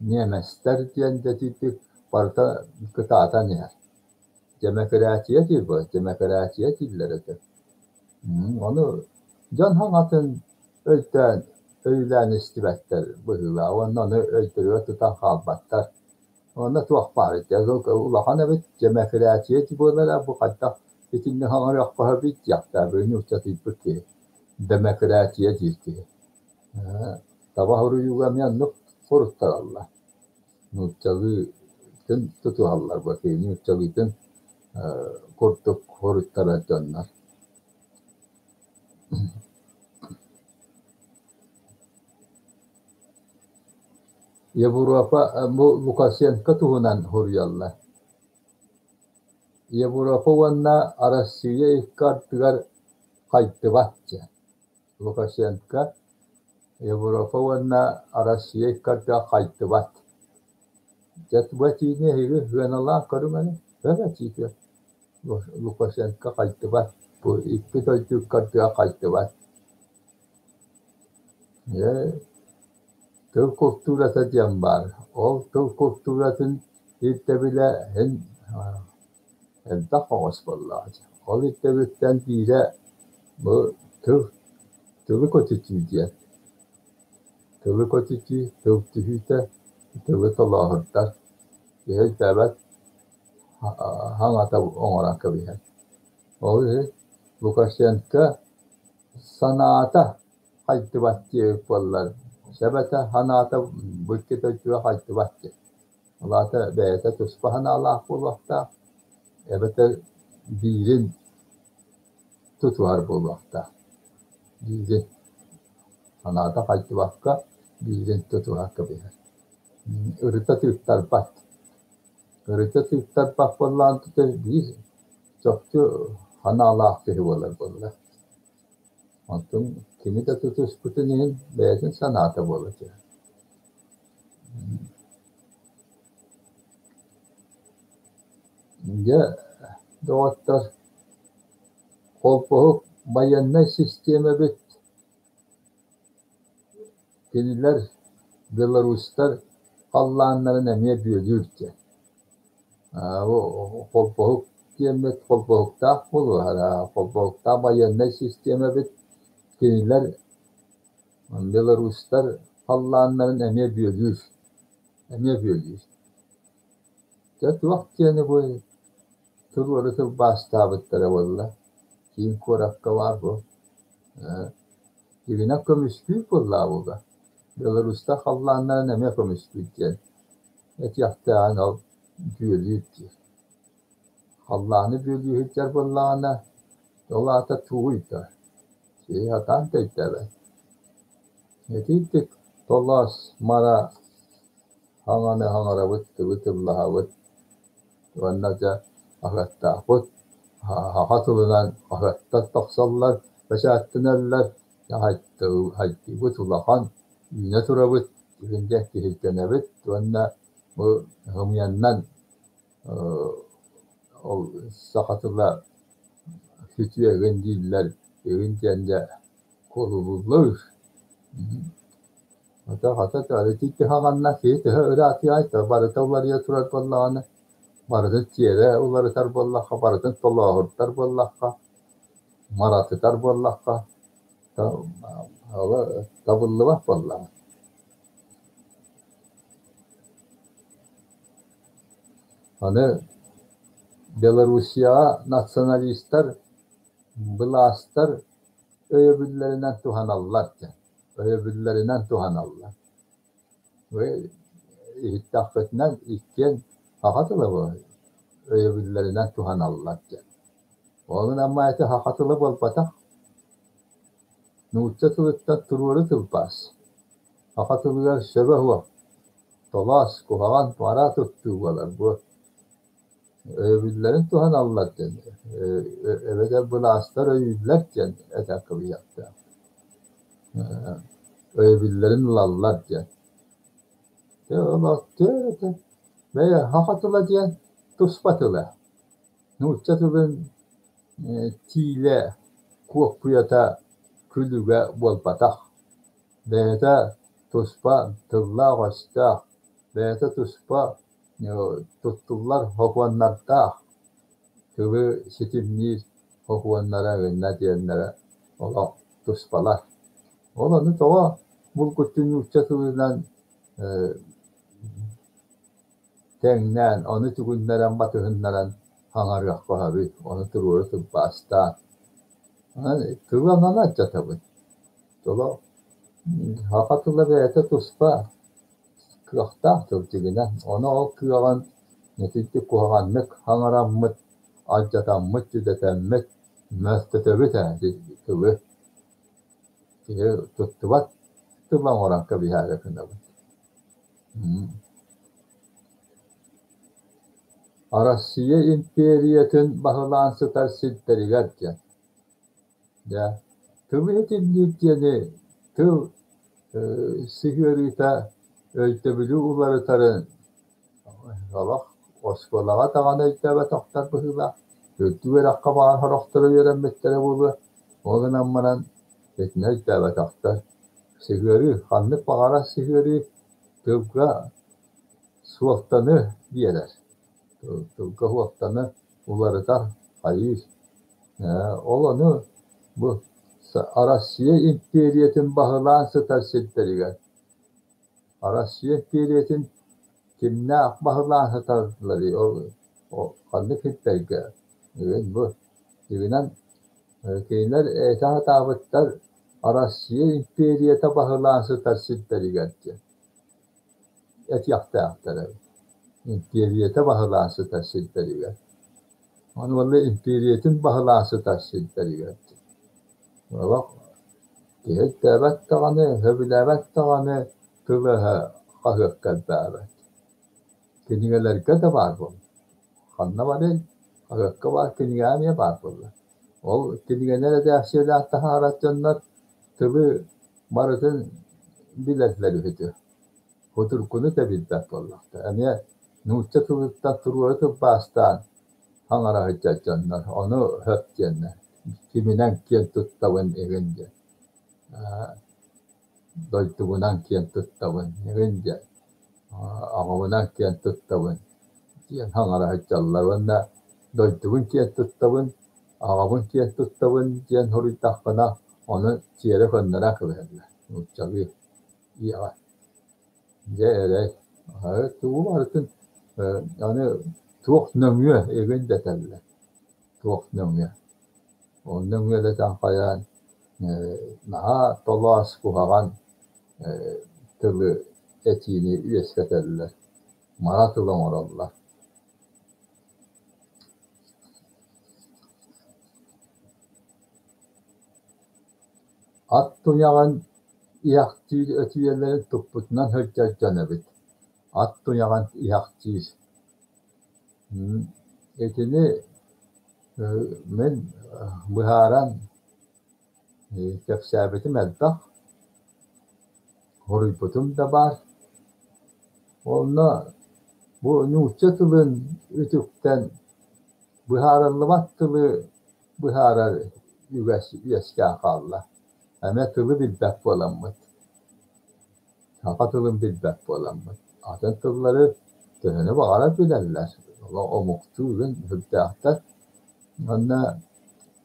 ньиэмэстэр диэн дэтиитик барыта кытаатан иһэр. Дэмэкирээтийэ диир буолар, дэмэкирээтийэ дииллэр этэ. Ону дьон саҥатын өйдөөн, өйүлээн истибэттэр быһыылаах уонна ону өйдөрүгэр тутан хаалбаттар. Онно туох баар улахан эбит дэмэкирээтийэ буолара бу хайдах итинник хаҥарыахха сөбүй диэхтээх нууччатыйбыт киһи. Дэмэкирээтийэ диир киһи. Таба суруйууга эмиэ оннук суруттараллар. Нууччалыытын тутуһаллар бу киһи нууччалыытын курдук суруттарар дьоннор. Европа бу Лукашенко туһунан суруйаллар. Европа уонна Арассыыйа икки ардыгар хайдыбат диэн. Лукашенко Европа уонна Арассыыйа икки ардыгар хайдыбат. Дьэ бу этиини эһиги сыаналаан көрүҥ эрэ, өр этиитэ. Лукашенко хайдыбат, бу икки дойду икки ардыгар хайдыбат. Дьэ, тыл култуурата диэн баар. Ол тыл култууратын ирдэбилэ эн элбэх оҕус буоллаҕа дии. Ол ирдэбилтэн биирэ бу тыл, тылы көтүтүү диэн. Тылы көтүтүү, тыл түһүүтэ, тылы толооһурдар. Киһи өйдөөбөт хаҥата оҥорон кэбиһэр. Ол иһин Лукашенко санаата хайдыбат диэбит буоллар, сэбэтэ санаата бу икки дойдуга хайдыбат диэн. Ол аата бэйэтэ туспа санаалаах буолуохтаах, эбэтэр биирин тутуһар буолуохтаах. Биирин санаата хайдыбакка биирин тутуһар кэбиһэр. Ырыта тыыттарбат. Ырыта тыыттарбат буоллаҕына тута биир чопчу санаалаах киһи буолар буолла. Онтон кими да тутуспутун иһин бэйэтин санаата буола түһэр. Дьэ, доҕоттор, холбоһук байыаннай систиэмэбит кинилэр белорустар халлааннарын эмиэ бүөлүүр диэн. Холбоһук диэммит холбоһуктаах буолуо, холбоһуктаах байыаннай систиэмэбит кинилэр белорустар халлааннарын эмиэ бүөлүүр, эмиэ бүөлүүр. Дьэ туох диэни бу туруору тылбаастаабыттара буолла, киин куоракка баар бу. Дьиҥинэн көмүскүүр буоллаҕа Беларустар халлааннарын эмиэ көмүскүүр диэн этиэхтээҕин ол бүөлүүр диир. Халлааны бүөлүү сылдьар буоллаҕына, ол аата тугуй да, киһи сатаан да өйдөөбөт. Итинник толоос мара хаҥаны хаҥарабыт, тылы тыллаһабыт уонна дьэ хаһыаттаахпыт, саха тылынан хаһыаттар тахсаллар, бэчээттэнэллэр, хайдыыбыт улахан, үүнэ турабыт, дьэ киһиргэнэбит уонна бу ымыйаннан ол саха тыла сүтүө игин дииллэр, игин диэн дьэ куолулууллар. Хата ити хаҕанна киһи төһө ыраатыай барыта уларыйа турар буоллаҕына, барытын тиэрэ уларытар буоллахха, барытын толооһурдар буоллахха, маратытар буоллахха, табыллыбат буоллаҕа. Аны Белоруссияҕа националистар, былаастар өйөбүллэринэн туһаналлар диэн, өйөбүллэринэн туһаналлар. Иһиттэхпитинэ иккиэн саха тыла өйөбүллэринэн туһаналлар диэн. Ол гынан ити саха тыла буолбатах. Нуучча тылыттан туруору тылбаас. Саха тылыгар сөбө суох, толоос, куһаҕан, мара туттуу буолар бу. Өйөбүллэрин туһаналлар диэн, эбэтэр былаастар өйүүллэр диэн этэр кыбыйыахтаах. Өйөбүллэрин ылаллар диэн. Дьэ, бэйэ саха тыла диэн туспа тыла. Нуучча тылын тиилэ, куоппуйата, күлүгэ буолбатах. Бэйэтэ туспа тыллаах-өстөөх, бэйэтэ туспа туттуллар сокуоннардаах, тылы ситимниир сокуоннара гынна диэннэрэ олох туспалар. Ол ону тоҕо булгуччу нуучча тылынан тэҥнээн, ону түгүннэрэн батыһыннаран хаҥарыахха сөбүй, ону туруору тылбаастаан. Онон тылы онон алдьатабын. Толо саха тыла бэйэтэ туспа кыахтаах тыл дьиҥинэн. Ону ол кыаҕын итинник куһаҕаннык хаҥараммыт, алдьатаммыт, дьүдэтэммит мөлтөтөбүт ээ тылы. Киһи туттубат тыла оҥорон кэбиһээри гынабыт. Арассыыйа империятын баһылаан сытар сирдэригэр диэн. Дьэ, тылы иһитинниир диэни тыл сыһыарыыта өйдөбүлү уларытарын олох оскуолаҕа даҕаны өйдөөбөтөхтөр быһыылаах, үрдүк үөрэххэ баҕар сорохторо үөрэммиттэрэ буолуо, ол гынан баран итини өйдөөбөтөхтөр. Сыһыарыы, ханнык баҕарар сыһыарыы тылга суолтаны биэрэр, тылга суолтаны уларытар, хайыыр. Ол ону бу Россия империятын баһылаан сытар сирдэригэр Россия империятын кимнээх баһылаан сыталларый ол ханнык сирдэргэ бу дьиҥинэн кинилэр этэ сатаабыттар Россия империята баһылаан сытар сирдэригэр диэн этиэхтээхтэр эбит. Империята баһылаан сытар сирдэригэр. Ону уонна империятын баһылаан сытар сирдэригэр диэн. Олох киһи өйдөөбөт даҕаны, сөбүлээбэт даҕаны тыл-өһө хаһыакка элбээбэт. Кинигэлэргэ да баар буолла. Ханна барыай, хаһыакка баар, кинигэҕэ эмиэ баар буолла. Ол кинигэни эрэдээксийэлээн таһаарар дьоннор тылы барытын билэллэр үһү. Судургуну да билбэт буоллахтара. Эмиэ нуучча тылыттан туруору тылбаастаан хаҥара сылдьар дьоннор ону сөп диэннэр киминэн киэн туттабын игин диэн дойдубунан киэн туттабын игин диэн аҕабынан киэн туттабын диэн хаҥара сылдьаллар уонна дойдубун киэн туттабын, аҕабын киэн туттабын диэн суруйдахпына ону тиэрэ көннөрөн кэбиһэллэр нууччалыы ийэҕэ. Дьэ эрэй, тугу барытын аны туох нөҥүө игин дэтэллэр, туох нөҥүө. Ол нөҥүөлэтэн хайаан наһаа толоос куһаҕан тылы этиини үөскэтэллэр, мара тыл оҥороллор. Ат туйаҕын иһэхтиир өтүйэлэрин туппутунан сылдьар дьон эбит, ат туйаҕын иһэхтиир. Итини мин быһааран кэпсээбитим элбэх, хоруйбутум да баар. Онно бу нуучча тылын үтүктэн быһаарыллыбат тылы быһаарар үгэс үөскээн хаалла. Эмиэ тылы билбэт буоламмыт, саха тылын билбэт буоламмыт, атын тыллары төһөнү баҕарар билэллэр, омуктуу игин сүрдээхтэр. Уонна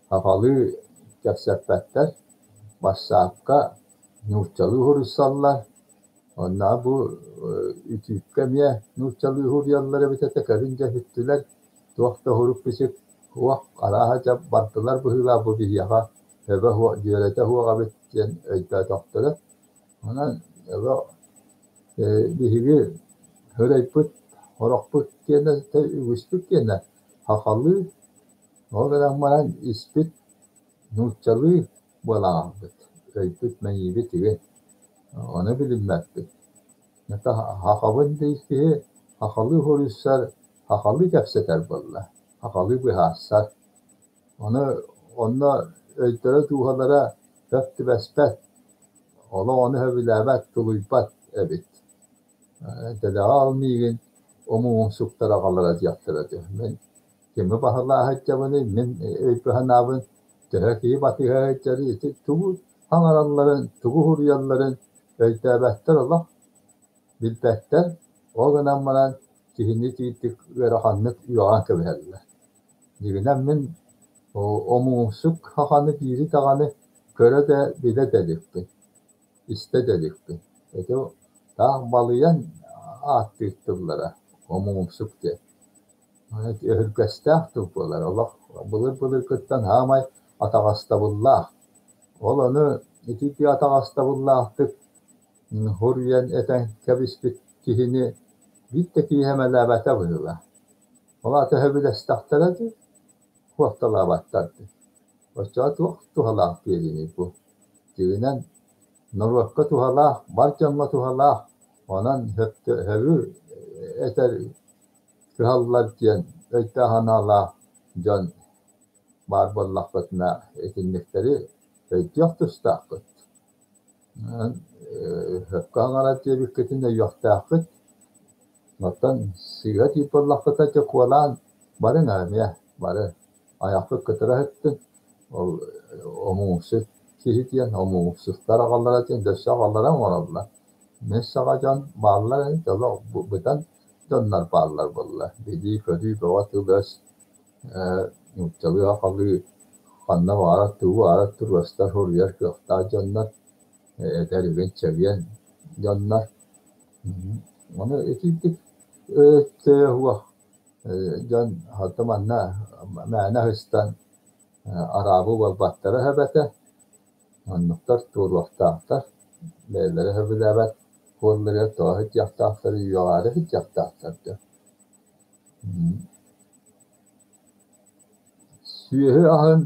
сахалыы кэпсэппэттэр, бассаапка нууччалыы суруйсаллар, Онно бу үтүүккэ эмиэ нууччалыы уһуйаллар эбит этэ, кэлин дьэ иһиттилэр, туох да уһурук-бичик суох, арааһа дьэ бардылар быһыылаах бу биһиэхэ өбө суох, дьүөрэтэ суох эбит диэн өйдөөтөхтөрө. Онон өбө биһиги һырайбыт, орохпут диэнэ үгүспүт диэнэ сахалыы, ол гынан баран испит нууччалыы буолан хаалбыт, өйбүт, мэйиибит үһү. Ону билиммэппит. Сахабын диир киһи сахалыы суруйсар, сахалыы кэпсэтэр буолла, сахалыы быһаарсар. Ону онно өйдөрө-дууһалара сөп түбэспэт, олох ону сөбүлээбэт, тулуйбат эбит. Дэлэҕэ ол миигин омугумсуктар аҕалара диэхтэрэ дии. Мин кими баһылаа сылдьабыный, мин өйбүн-санаабын төһө киһи батыһа сылдьарый, ити тугу саҥаралларын, тугу суруйалларын өйдөөбөттөр олох, билбэттэр. Ол гынан баран киһини итиитик ыараханнык үөҕэн кэбиһэллэр. Дьиҥинэн мин омугумсук саханы биири даҕаны көрө да, билэ да иликпин, истэ да иликпин. Ити таах балыйан ааттыыр тыллара омугумсук диэн. Өһүргэстээх тыл буолар, олох былыр-былыргыттан саамай атаҕастабыллаах. Ол ону итити атаҕастабыллаахтык суруйан этэн кэбиспит киһини биир да киһи сэмэлээбэтэ быһыылаах. Ол аата сөбүлэстэхтэрэ дуу, куотталаабаттар дуу. Оччоҕо туох туһалаах биэрииний бу? Дьиҥинэн, норуокка туһалаах, бар дьоҥҥо туһалаах, онон сөбү этэр кыһаллар диэн өйдөөх-санаалаах дьон баар буоллахпытына, итинниктэри өйдүөх тустаахпыт. Сөпкө аҥарар диэбиккитин өйүөхтээххит. Оттон сыыһа диир буоллаххытына, дьэ куолаан барыҥ эмиэ, бары айахпыт кытара сыттын. Ол омугумсук киһи диэн, омугумсуктар аҕалара диэн өссө аҕалара оҥороллор. Мин саҕа дьон бааллар ини, олох быдан дьоннор бааллар буолла. Билии-көрүү бөҕө тыл-өс, нууччалыы сахалыы ханна баҕарар тугу баҕарар туруорсар, суруйар кыахтаах дьоннор, эдэр игин чэгиэн дьоннор. Ону итинник өйө дьон хата манна мээнэ сыстан араабы буолбаттара эбэтэ. Оннуктар туоруохтаахтар, бэйэлэрэ сөбүлээбэт буолларыгар тоҕо сылдьыахтаахтар, үөҕээри сылдьыахтаахтар дуо? Сүөһү аһын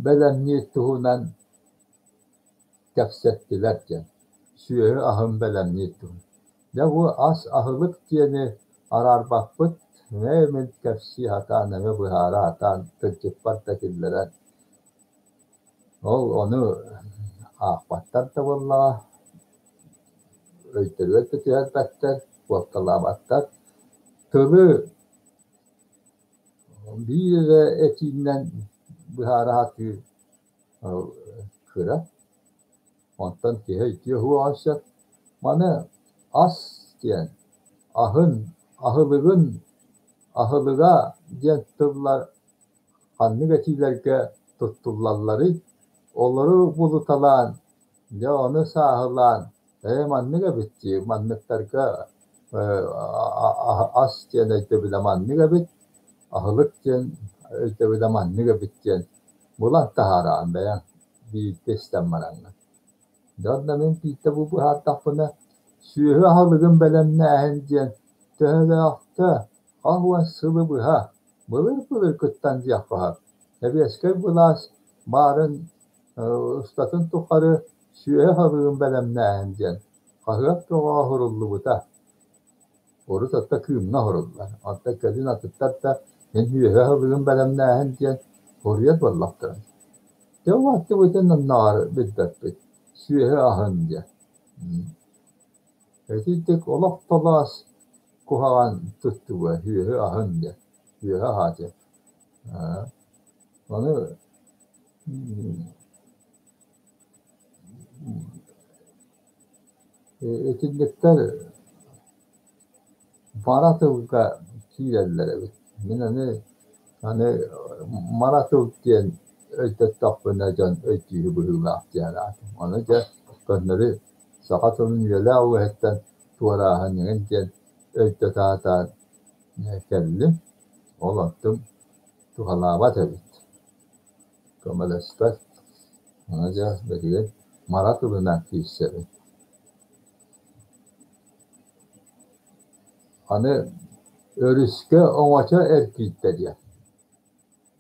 бэлэмниир туһунан кэпсэттилэр диэн, сүөһү аһын бэлэмниир туһунан. Дьэ бу ас аһылык диэни араарбаппыт, эмиэ мин кэпсии сатаан, эмиэ быһаара сатаан кырдьыкпар да киллэрэн Ол ону аахпаттар да буоллаҕа, өйдөрүгэр да түһэрбэттэр, куотталаабаттар. Тылы биир эрэ этиинэн быһаара сатыыр кыра. Онтон киһи өйдүө суоҕа сөп. Маны ас диэн аһын, аһылыгын, аһылыга диэн тыллар ханнык этиилэргэ туттуллалларый, олору булуталаан, дьэ ону сааһылаан, ээ маннык эбит дии, манныктарга ас диэн өйдөбүлэ маннык эбит, аһылык диэн өйдөбүлэ маннык эбит диэн булан таһаараҕын бэйэҥ биирдэ истэн бараҥҥын. Дьэ онно мин биирдэ бу быһаардахпына, сүөһү аһылыгын бэлэмнээһин диэн төһөлөөхтө хас сылы быһа былыр-былыргыттан диэххэ сөп, сэбиэскэй былаас баарын устатын тухары сүөһү аһылыгын бэлэмнээһин диэн хаһыат бөҕө оһоруллубута. Урут оттон Кыымҥа оһоруллар, оттон кэлин атыттар да мин сүөһү аһылыгын бэлэмнээһин диэн суруйар буоллахтара. Дьэ аттыбытын оннооҕор билбэппит, сүөһү аһын диэн. Итинник олох толоос куһаҕан туттуга сүөһү аһын диэн, сүөһү аһа диэн. Ону итинниктэр мара тылга киирэллэр эбит. Мин аны аны мара тыл диэн өйдөттөхпүнэ дьон өйдүүрү быһыылаах диэн аатым. Ону дьэ көннөрү саха тылын үйэлээх үөһэттэн туорааһын эҥин диэн өйдөтө сатаан кэллим. Ол онтум туһалаабат эбит, көмөлөспөт. Ону дьэ билигин мара тылынан киирсэбин. Аны өрүскэ оҥочо эргийдэ диэн,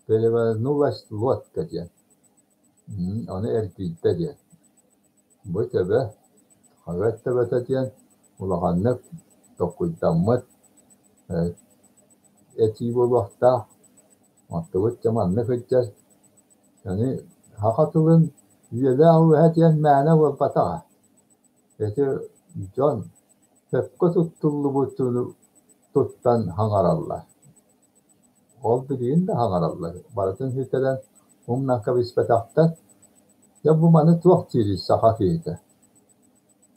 перевернулась лодка диэн, ону эргийдэ диэн. Бу төбө, хаһыат төбөтө диэн улаханнык толкуйдаммыт этии буолуохтаах. Оттубут дьэ маннык сылдьар. Аны саха тылын үйэлээх үөһэ диэн мээнэ буолбатаҕа. Ити дьон Сөпкө туттуллубутун туттан саҥараллар. Ол билигин да саҥараллар, барытын сүтэрэн умнан кэбиспэтэхтэр. Дьэ бу маны туох диирий саха киһитэ?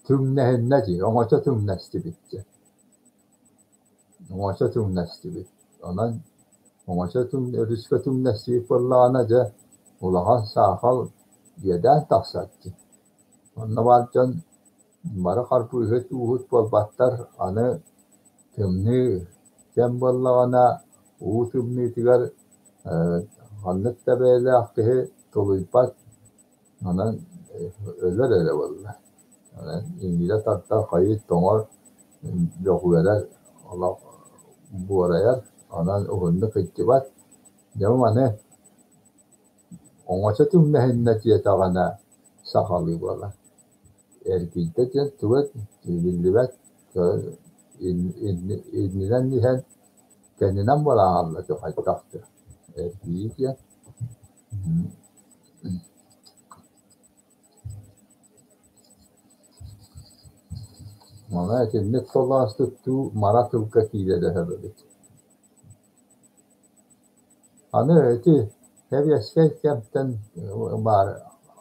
Түҥнэһиннэ дии, оҥочо түҥнэстибит диэн. Оҥочо түҥнэстибит. Онон оҥочо өрүскэ түҥнэстибит буоллаҕына дьэ улахан саахал иэдээн тахсар дии. Онно баар дьон бары харбыыһыт, ууһут буолбаттар, аны тымныы кэм буоллаҕына уу тымныытыгар ханнык да бэйэлээх киһи тулуйбат, онон өлөр эрэ буолла. Онон иҥиирэ тардар, хайыы тоҥор, бөҕүөрэр, олох буорайар, онон уһуннук сылдьыбат. Дьэ маны оҥочо түҥнэһиннэ диэтэҕинэ сахалыы буолар. Эргийдэ диэн туга биллибэт, иннинэн иһэн кэннинэн буолан хаалла хайдах да эргийии диэн. Манна итинник толоос туттуу мара тылга киирэрэ эбит. Аны ити сэбиэскэй кэмтэн баар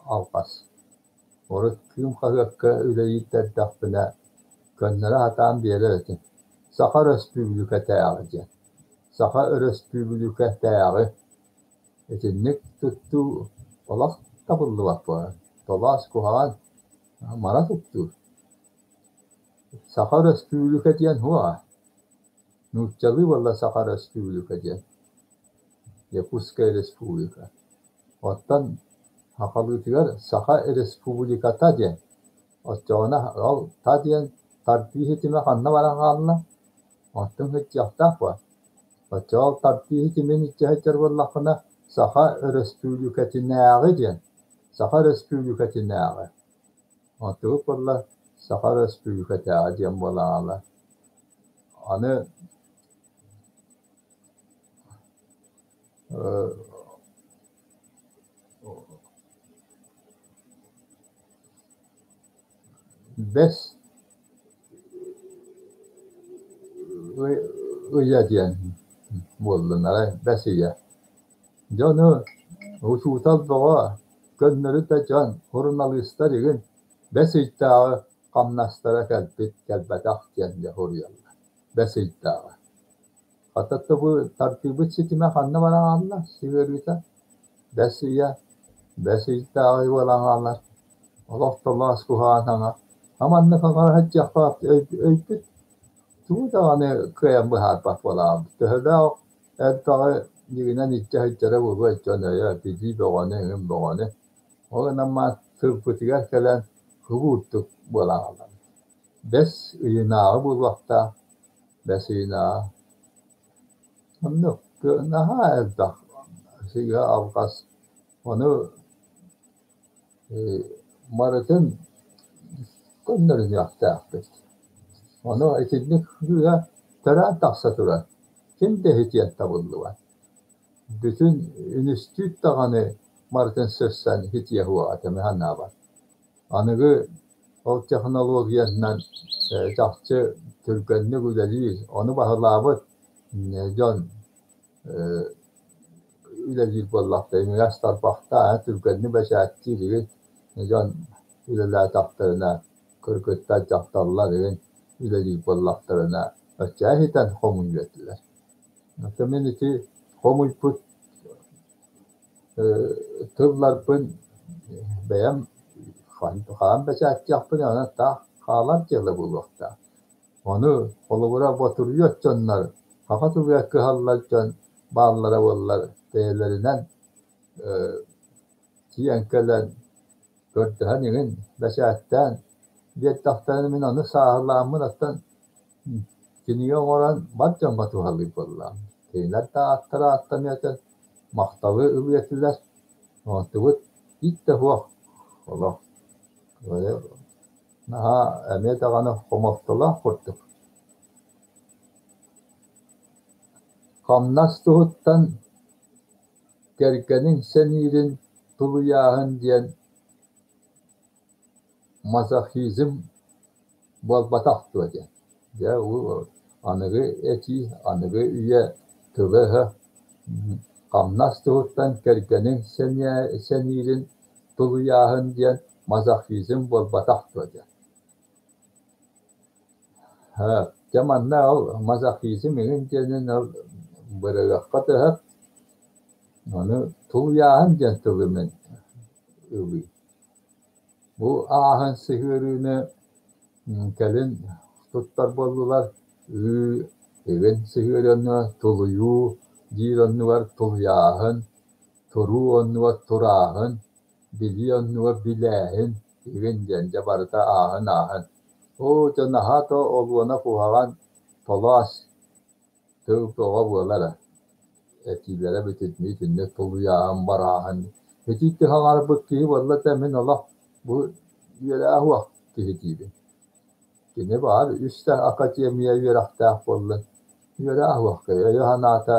алҕас. Урут Кыым хаһыакка үлэлиир эрдэхпинэ көннөрө сатаан биэрэр этим. Саха Өрөспүүбүлүкэтээҕи диэн. Саха Өрөспүүбүлүкэтээҕи. Итинник туттуу олох табыллыбат буолар. Толоос куһаҕан, мара туттуу. Саха Өрөспүүбүлүкэ диэн суоҕа. Нууччалыы буолла Саха Өрөспүүбүлүкэ диэн. Якутская Республика. Оттон сахалыытыгар Саха Республиката диэн. Оччоҕуна ол та диэн тардыы ситимэ ханна баран хаалла? Оттон сылдьыахтаах буо. Оччоҕо ол тардыы ситимин илдьэ сылдьар буоллаххына Саха Өрөспүүбүлүкэтинээҕи диэн. Саха Өрөспүүбүлүкэтинээҕи. Онтубут буолла Саха Өрөспүүбүлүкэтээҕи диэн буолан хаалар. Аны Бэс ыйа диэн буоллун арай бэс ыйа. Дьону учуутал бөҕө, көннөрү да дьон, суруналыыстар игин бэс ыйдааҕы хамнастара кэлбит, кэлбэтэх диэн дьэ суруйаллар. Бэс ыйдааҕы. Хата бу тардыыбыт ситимэ ханна баран хаалла сыһыарыыта? Бэс ыйа, бэс ыйдааҕы буолан хаалар. Олох толоос куһаҕан саҥа. Маннык оҥоро сылдьыахха өйбүт тугу даҕаны кыайан быһаарбат буолаҕын. Төһөлөөх элбэҕи дьиҥинэн илдьэ сылдьара буолуой дьон өйө, билии бөҕөнү, эҥин бөҕөнү. Ол гынан баран тылбытыгар кэлэн кубуурдук буолан хаалабыт. Бэс ыйынааҕы буолуохтаах, бэс ыйынааҕы. Оннук наһаа элбэх сыыһа алҕас. Ону барытын көннөрүнүөхтээхпит. Ону итинник сыыһа төрөөн тахса турар. Ким да иһитиэн табыллыбат. Бүтүн үнүстүүт даҕаны барытын сырсан иһитиэ суоҕа этэ мин санаабар. Аныгы ол технологиянан чахчы түргэнник үлэлиир, ону баһылаабыт дьон үлэлиир буоллахтара, иҥэс тарбахтаах, түргэнник бэчээттиир игин дьон үлэлээтэхтэринэ, кыргыттар, дьахталлар игин үлэлиир буоллахтарына, оччо иһитэн хомуйуо этилэр. Оттон мин ити хомуйбут тылларбын бэйэм хаһан бэчээттиэхпин онон таах хаалар дьыала буолуохтаах. Ону холобура ботуруйуот дьоннор, саха тылыгар кыһаллар дьон бааллара буоллар бэйэлэринэн тиийэн кэлэн көрдөһөн игин бэчээттээн биэрдэхтэринэ мин ону сааһылааммын оттон кинигэ оҥорон бар дьоҥҥо туһалыыр буоллаҕым. Кинилэр да ааттара ааттаныа этэ, махталы ылыа этилэр. Онтубут биир да суох олох. Наһаа эмиэ даҕаны хомолтолоох курдук. Хамнас туһуттан кэргэниҥ сэниирин тулуйааһын диэн мазохизм буолбатах дуо диэн. Дьэ, аныгы этии, аныгы үйэ тыла-өһө хамнас туһуттан кэргэниҥ сэниирин тулуйааһын диэн мазохизм буолбатах дуо диэн. Дьэ манна ол мазохизм иҥин диэнин ол бырайыакка төһө ону тулуйааһын диэн тылы мин ылыы. Бу ааһын сыһыарыыны кэлин туттар буоллулар ыы игин сыһыарыы оннугар тулуйуу диир оннугар тулуйааһын, туруу оннугар турааһын, билии оннугар билээһин игин диэн дьэ барыта ааһын-ааһын. Оо дьэ наһаа да олуона куһаҕан толоос тыл тоҕо буолара. Этиилэрэ бүтүннүү итинник тулуйааһын, барааһын. Ити хаҥарбыт киһи буолла да мин олох бу үөрэх уох киһи диибин. Кини баар үс да академия үөрэхтээх буоллун, үөрэх уох киһи өйө-санаата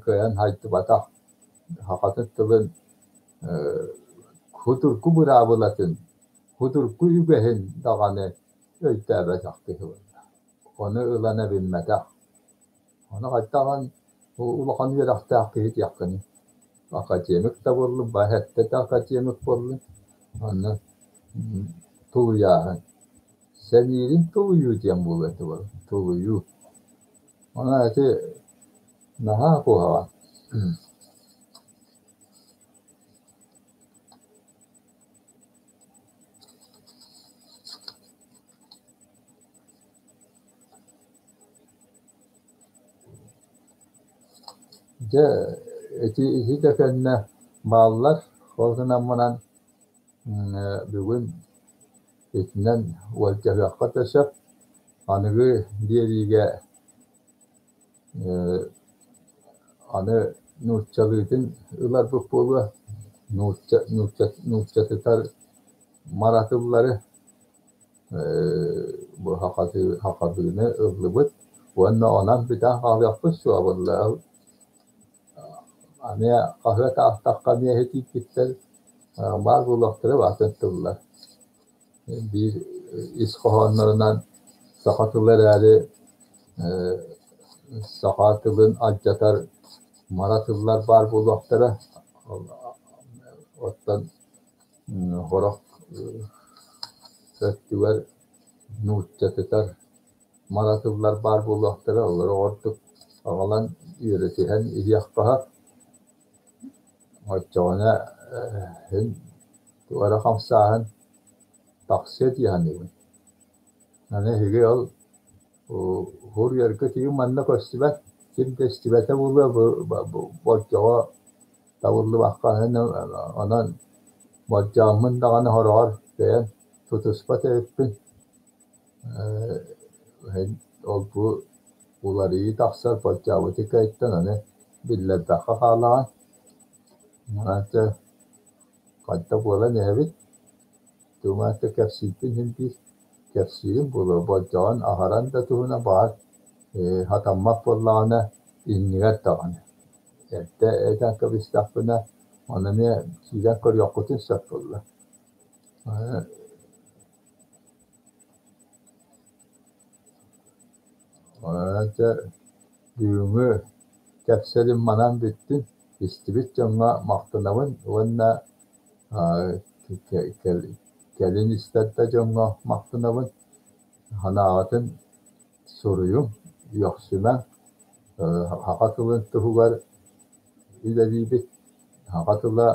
кыайан хайдыбатах, сахатын тылын судургу быраабылатын, судургу үгэһин даҕаны өйдөөбөтөх киһи буолла. Ону ылан эбиммэтэх. Ону хайдаҕын улахан үөрэхтээх киһи диэххиний. Академик да буоллун, баһэттэ да академик буоллун, онно тулуйааһын. Сэниирин тулуйуу диэн буолуо этэ буолла, тулуйуу. Онон ити наһаа куһаҕан. Дьэ ити ити да кэннэ бааллар, ол гынан баран бүгүн итинэн уолдьаһыахха да сөп. Аныгы биэриигэ аны нууччалыытын ыларбыт буолуо, нуучча нуучча нууччатытар маратыллары бу хахадыыны ыллыбыт уонна онон бүтэн хаалыахпыт суоҕа буолла. Эмиэ хаһыат аахтахха эмиэ иһитииппиттэр баар буолуохтара атын тыллар. Биир ис хоһооннорунан саха тыла эрээри саха тылын алдьатар мара тыллар баар буолуохтара. Оттон сорох өттүгэр нууччатытар мара тыллар баар буолуохтара, олору ордук аҕалан үөрэтиһэн иһиэххэ Оччоҕуна син туора хамсааһын тахсыа дии саныыбын. Аны эһиги ол уһуруйарга тиийэн манна көстүбэт, ким да истибэтэ буолуо болдьоҕо табыллыбакка онон болдьооммун даҕаны сороҕор бэйэм тутуспат эбиппин. Ол-бу уларыйыы тахсар болдьообуту кэйиттэн аны биллэрбэххэ хаалаҕын. Онон дьэ хайдах буолан иһэбит, тугу кэпсиирбин иһин биир кэпсиирим буолуо, болдьоҕун аһаран да туһунан баҕар сатаммат буоллаҕына иннигэр даҕаны. Эрдэ этэн кэбистэхпинэ, ону эмиэ киирэн көрүөххүтүн сөп буолла. Онон дьэ бүгүҥҥү кэпсэлим манан бүттүн, истибит дьоҥҥо махтанабын уонна кэлин истэр да дьоҥҥо махтанабын. Санааҕытын суруйуҥ, үөхсүмэҥ, саха тылын туһугар үлэлиибит. Саха тыла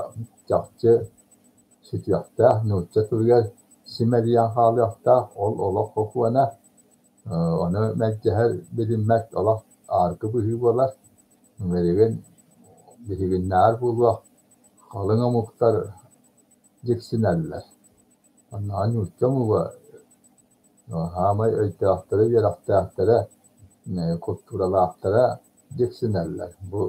чахчы сүтүөхтээх, нуучча тылыгар симэлийэн хаалыахтаах, ол олох сокуона. Ону мэлдьэһэр билиммэт олох ааргы быһыы буолар. Билигин биһигиннээҕэр буолуох халыҥ омуктар дьиксинэллэр. Оннооҕор нуучча омуга саамай өйдөөхтөрө, үөрэхтээхтэрэ, култууралаахтара дьиксинэллэр. Бу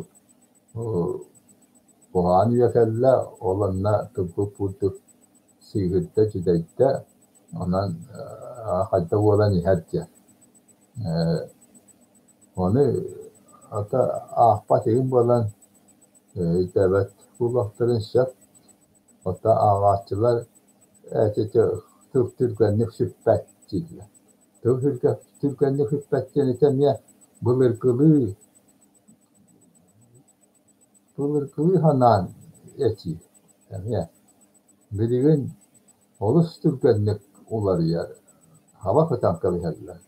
куһаҕан үйэ кэллэ, ол онно тылбыт курдук сыыһырда, дьүдэйдэ, онон хайда буолан иһэр диэн. Ону ата аахпат игин буолан өйдөөбөт буолуохтарын сөп. Оттон ааҕааччылар эти тыл түргэнник сүппэт дииллэр. Тыл түргэнник сүппэт диэн ити эмиэ былыргылыы былыргылыы санаан этии эмиэ. Билигин олус түргэнник уларыйар, хаба кытан кэбиһэллэр.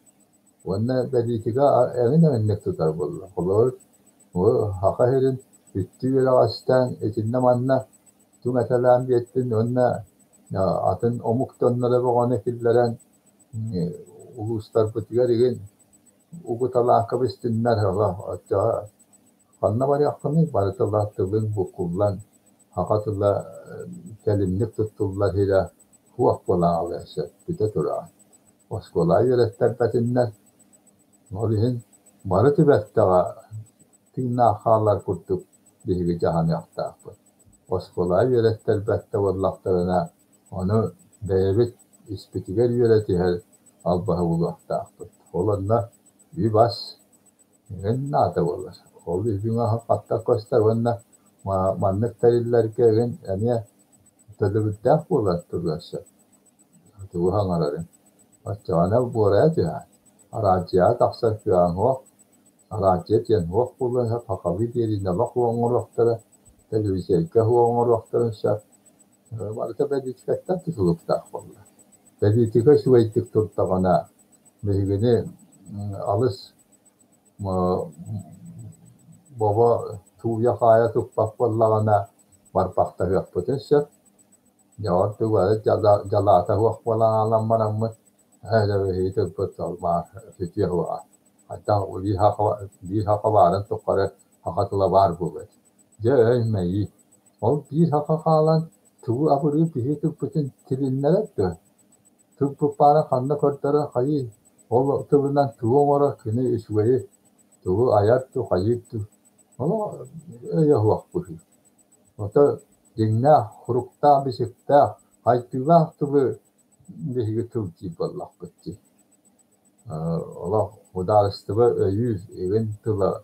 Уонна бэлиитикэ эҥин-эҥинник тутар буолла. Холобур, бу Саха сирин үттүү үөрэҕэстээн итиннэ-манна түҥэтэлээн биэртин уонна атын омук дьонноро бөҕөнү киллэрэн улуустарбытыгар игин угуталаан кэбистиннэр, оччоҕо ханна барыаххыный, барыта тылыҥ буккуллан, саха тыла кэлимник туттуллар сирэ суох буолан сөп, бүтэ тураҕын. Оскуола үөрэттэрбэтиннэр, ол иһин бары түбэлтэҕэ тыыннаах хаалар курдук биһиги дьаһаныахтаахпыт. Оскуола үөрэттэрбэт да буоллахтарына, ону бэйэбит испитигэр үөрэтиһэр албаһы булуохтаахпыт. Ол онно үп-ас эҥин наада буолар. Ол үбүҥ-аһыҥ хаттан көстөр уонна маннык тэриллэргэ эҥин эмиэ төлөбүрдээх буолар туруон сөп. Тугу саҥарарыҥ. Оччоҕуна буорайа түһэҕин. Араадьыйаҕа тахсар кыаҕыҥ суох, араадьыйа диэн суох буолуон сөп, сахалыы биэриини олох оҥоруохтара, телевизорга суох оҥоруохтарын сөп. Барыта бэлиитикэттэн тутулуктаах буолла. Бэлиитикэ үчүгэйдик турдаҕына, биһигини алыс бобо тууйа-хаайа туппат буоллаҕына, барбахтаһыахпытын сөп. Дьэ, ордук бары дьалаата суох буолан аалан бараммыт, ээ, биһиги тылбыт сүтүө суоҕа. Хайдах биир саха баарын тухары саха тыла баар буолуо этэ. Дьэ, өй-мэйии. Ол биир саха хаалан тугу абырыыр биһиги тылбытын тилиннэрэр дуо? Тылбыт баара ханна көрдөрөр хайыы, ол тылынан тугу оҥорор кини үчүгэйи, тугу айар дуу, хайыыр дуу, олох өйө суох быһыы. Ото дьиҥнээх, суруктаах-бичиктээх, хайдыылаах тылы биһиги тыл диир буоллахпыт дии. Олох судаарыстыба өйүүр игин тыла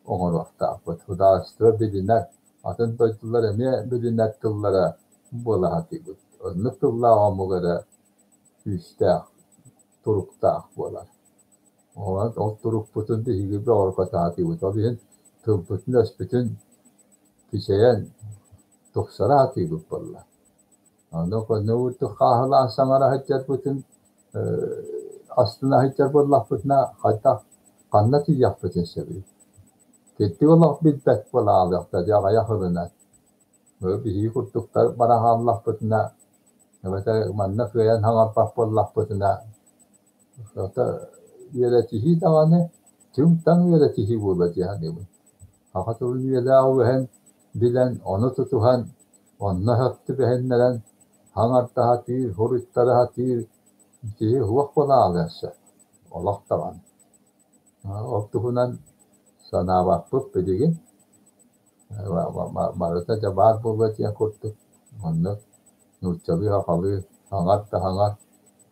оҥоруохтаахпыт. Судаарыстыба билинэр, атын дойдулар эмиэ билинэр тыллара буола сатыыбыт. Оннук тыллаах омук эрэ күүстээх, туруктаах буолар. Онон ол турукпутун биһиги бөҕөргөтө сатыыбыт. Ол иһин тылбытын-өспүтүн кичэйэн тупсара сатыыбыт буолла. Ону көннөрү хааһылаан саҥара сылдьарбытын астына сылдьар буоллахпытына хайдах ханна тиийиэхпитин сөбүй? Кирдик олох билбэт буола хаалыахтара дьэ аҕыйах ылынан. Биһиги курдуктар бара хааллахпытына эбэтэр манна кыайан саҥарбат буоллахпытына хата үөрэтиһии даҕаны түҥ-таҥ үөрэтиһии буолуо дии саныыбын. Саха тылын үйэлээх үгэһин билэн, ону тутуһан, онно сөп түбэһиннэрэн, саҥарда сатыыр, суруйтара сатыыр киһи суох буола хаалыан сөп. Олох даҕаны. Ол туһунан санаабаппыт билигин. Барыта дьэ баар буолуо диэн курдук. Оннук нууччалыы, сахалыы саҥар да саҥар,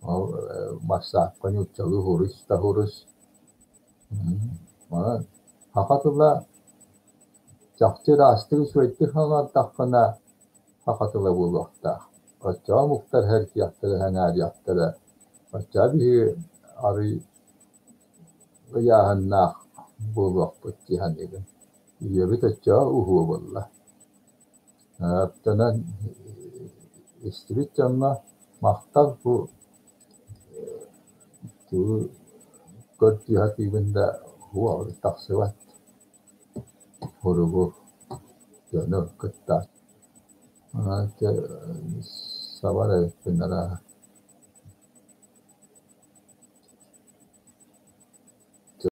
ол бассаапка нууччалыы суруй да суруй. Онон саха тыла чахчы ыраастык үчүгэйдик саҥардаххына саха тыла буолуохтаах. Оччоҕо омуктар сэргиэхтэрэ, сэҥээриэхтэрэ. Оччоҕо биһиги арыый ыйааһыннаах буолуохпут дии саныыбын. Ийэбит оччоҕо уһуо буолла. Оттонон истибит дьоҥҥо махтал бу тугу көрдүү сатыыбын да уол тахсыбат суругу дьону кытта. Онон сабар эбиппин арааһа.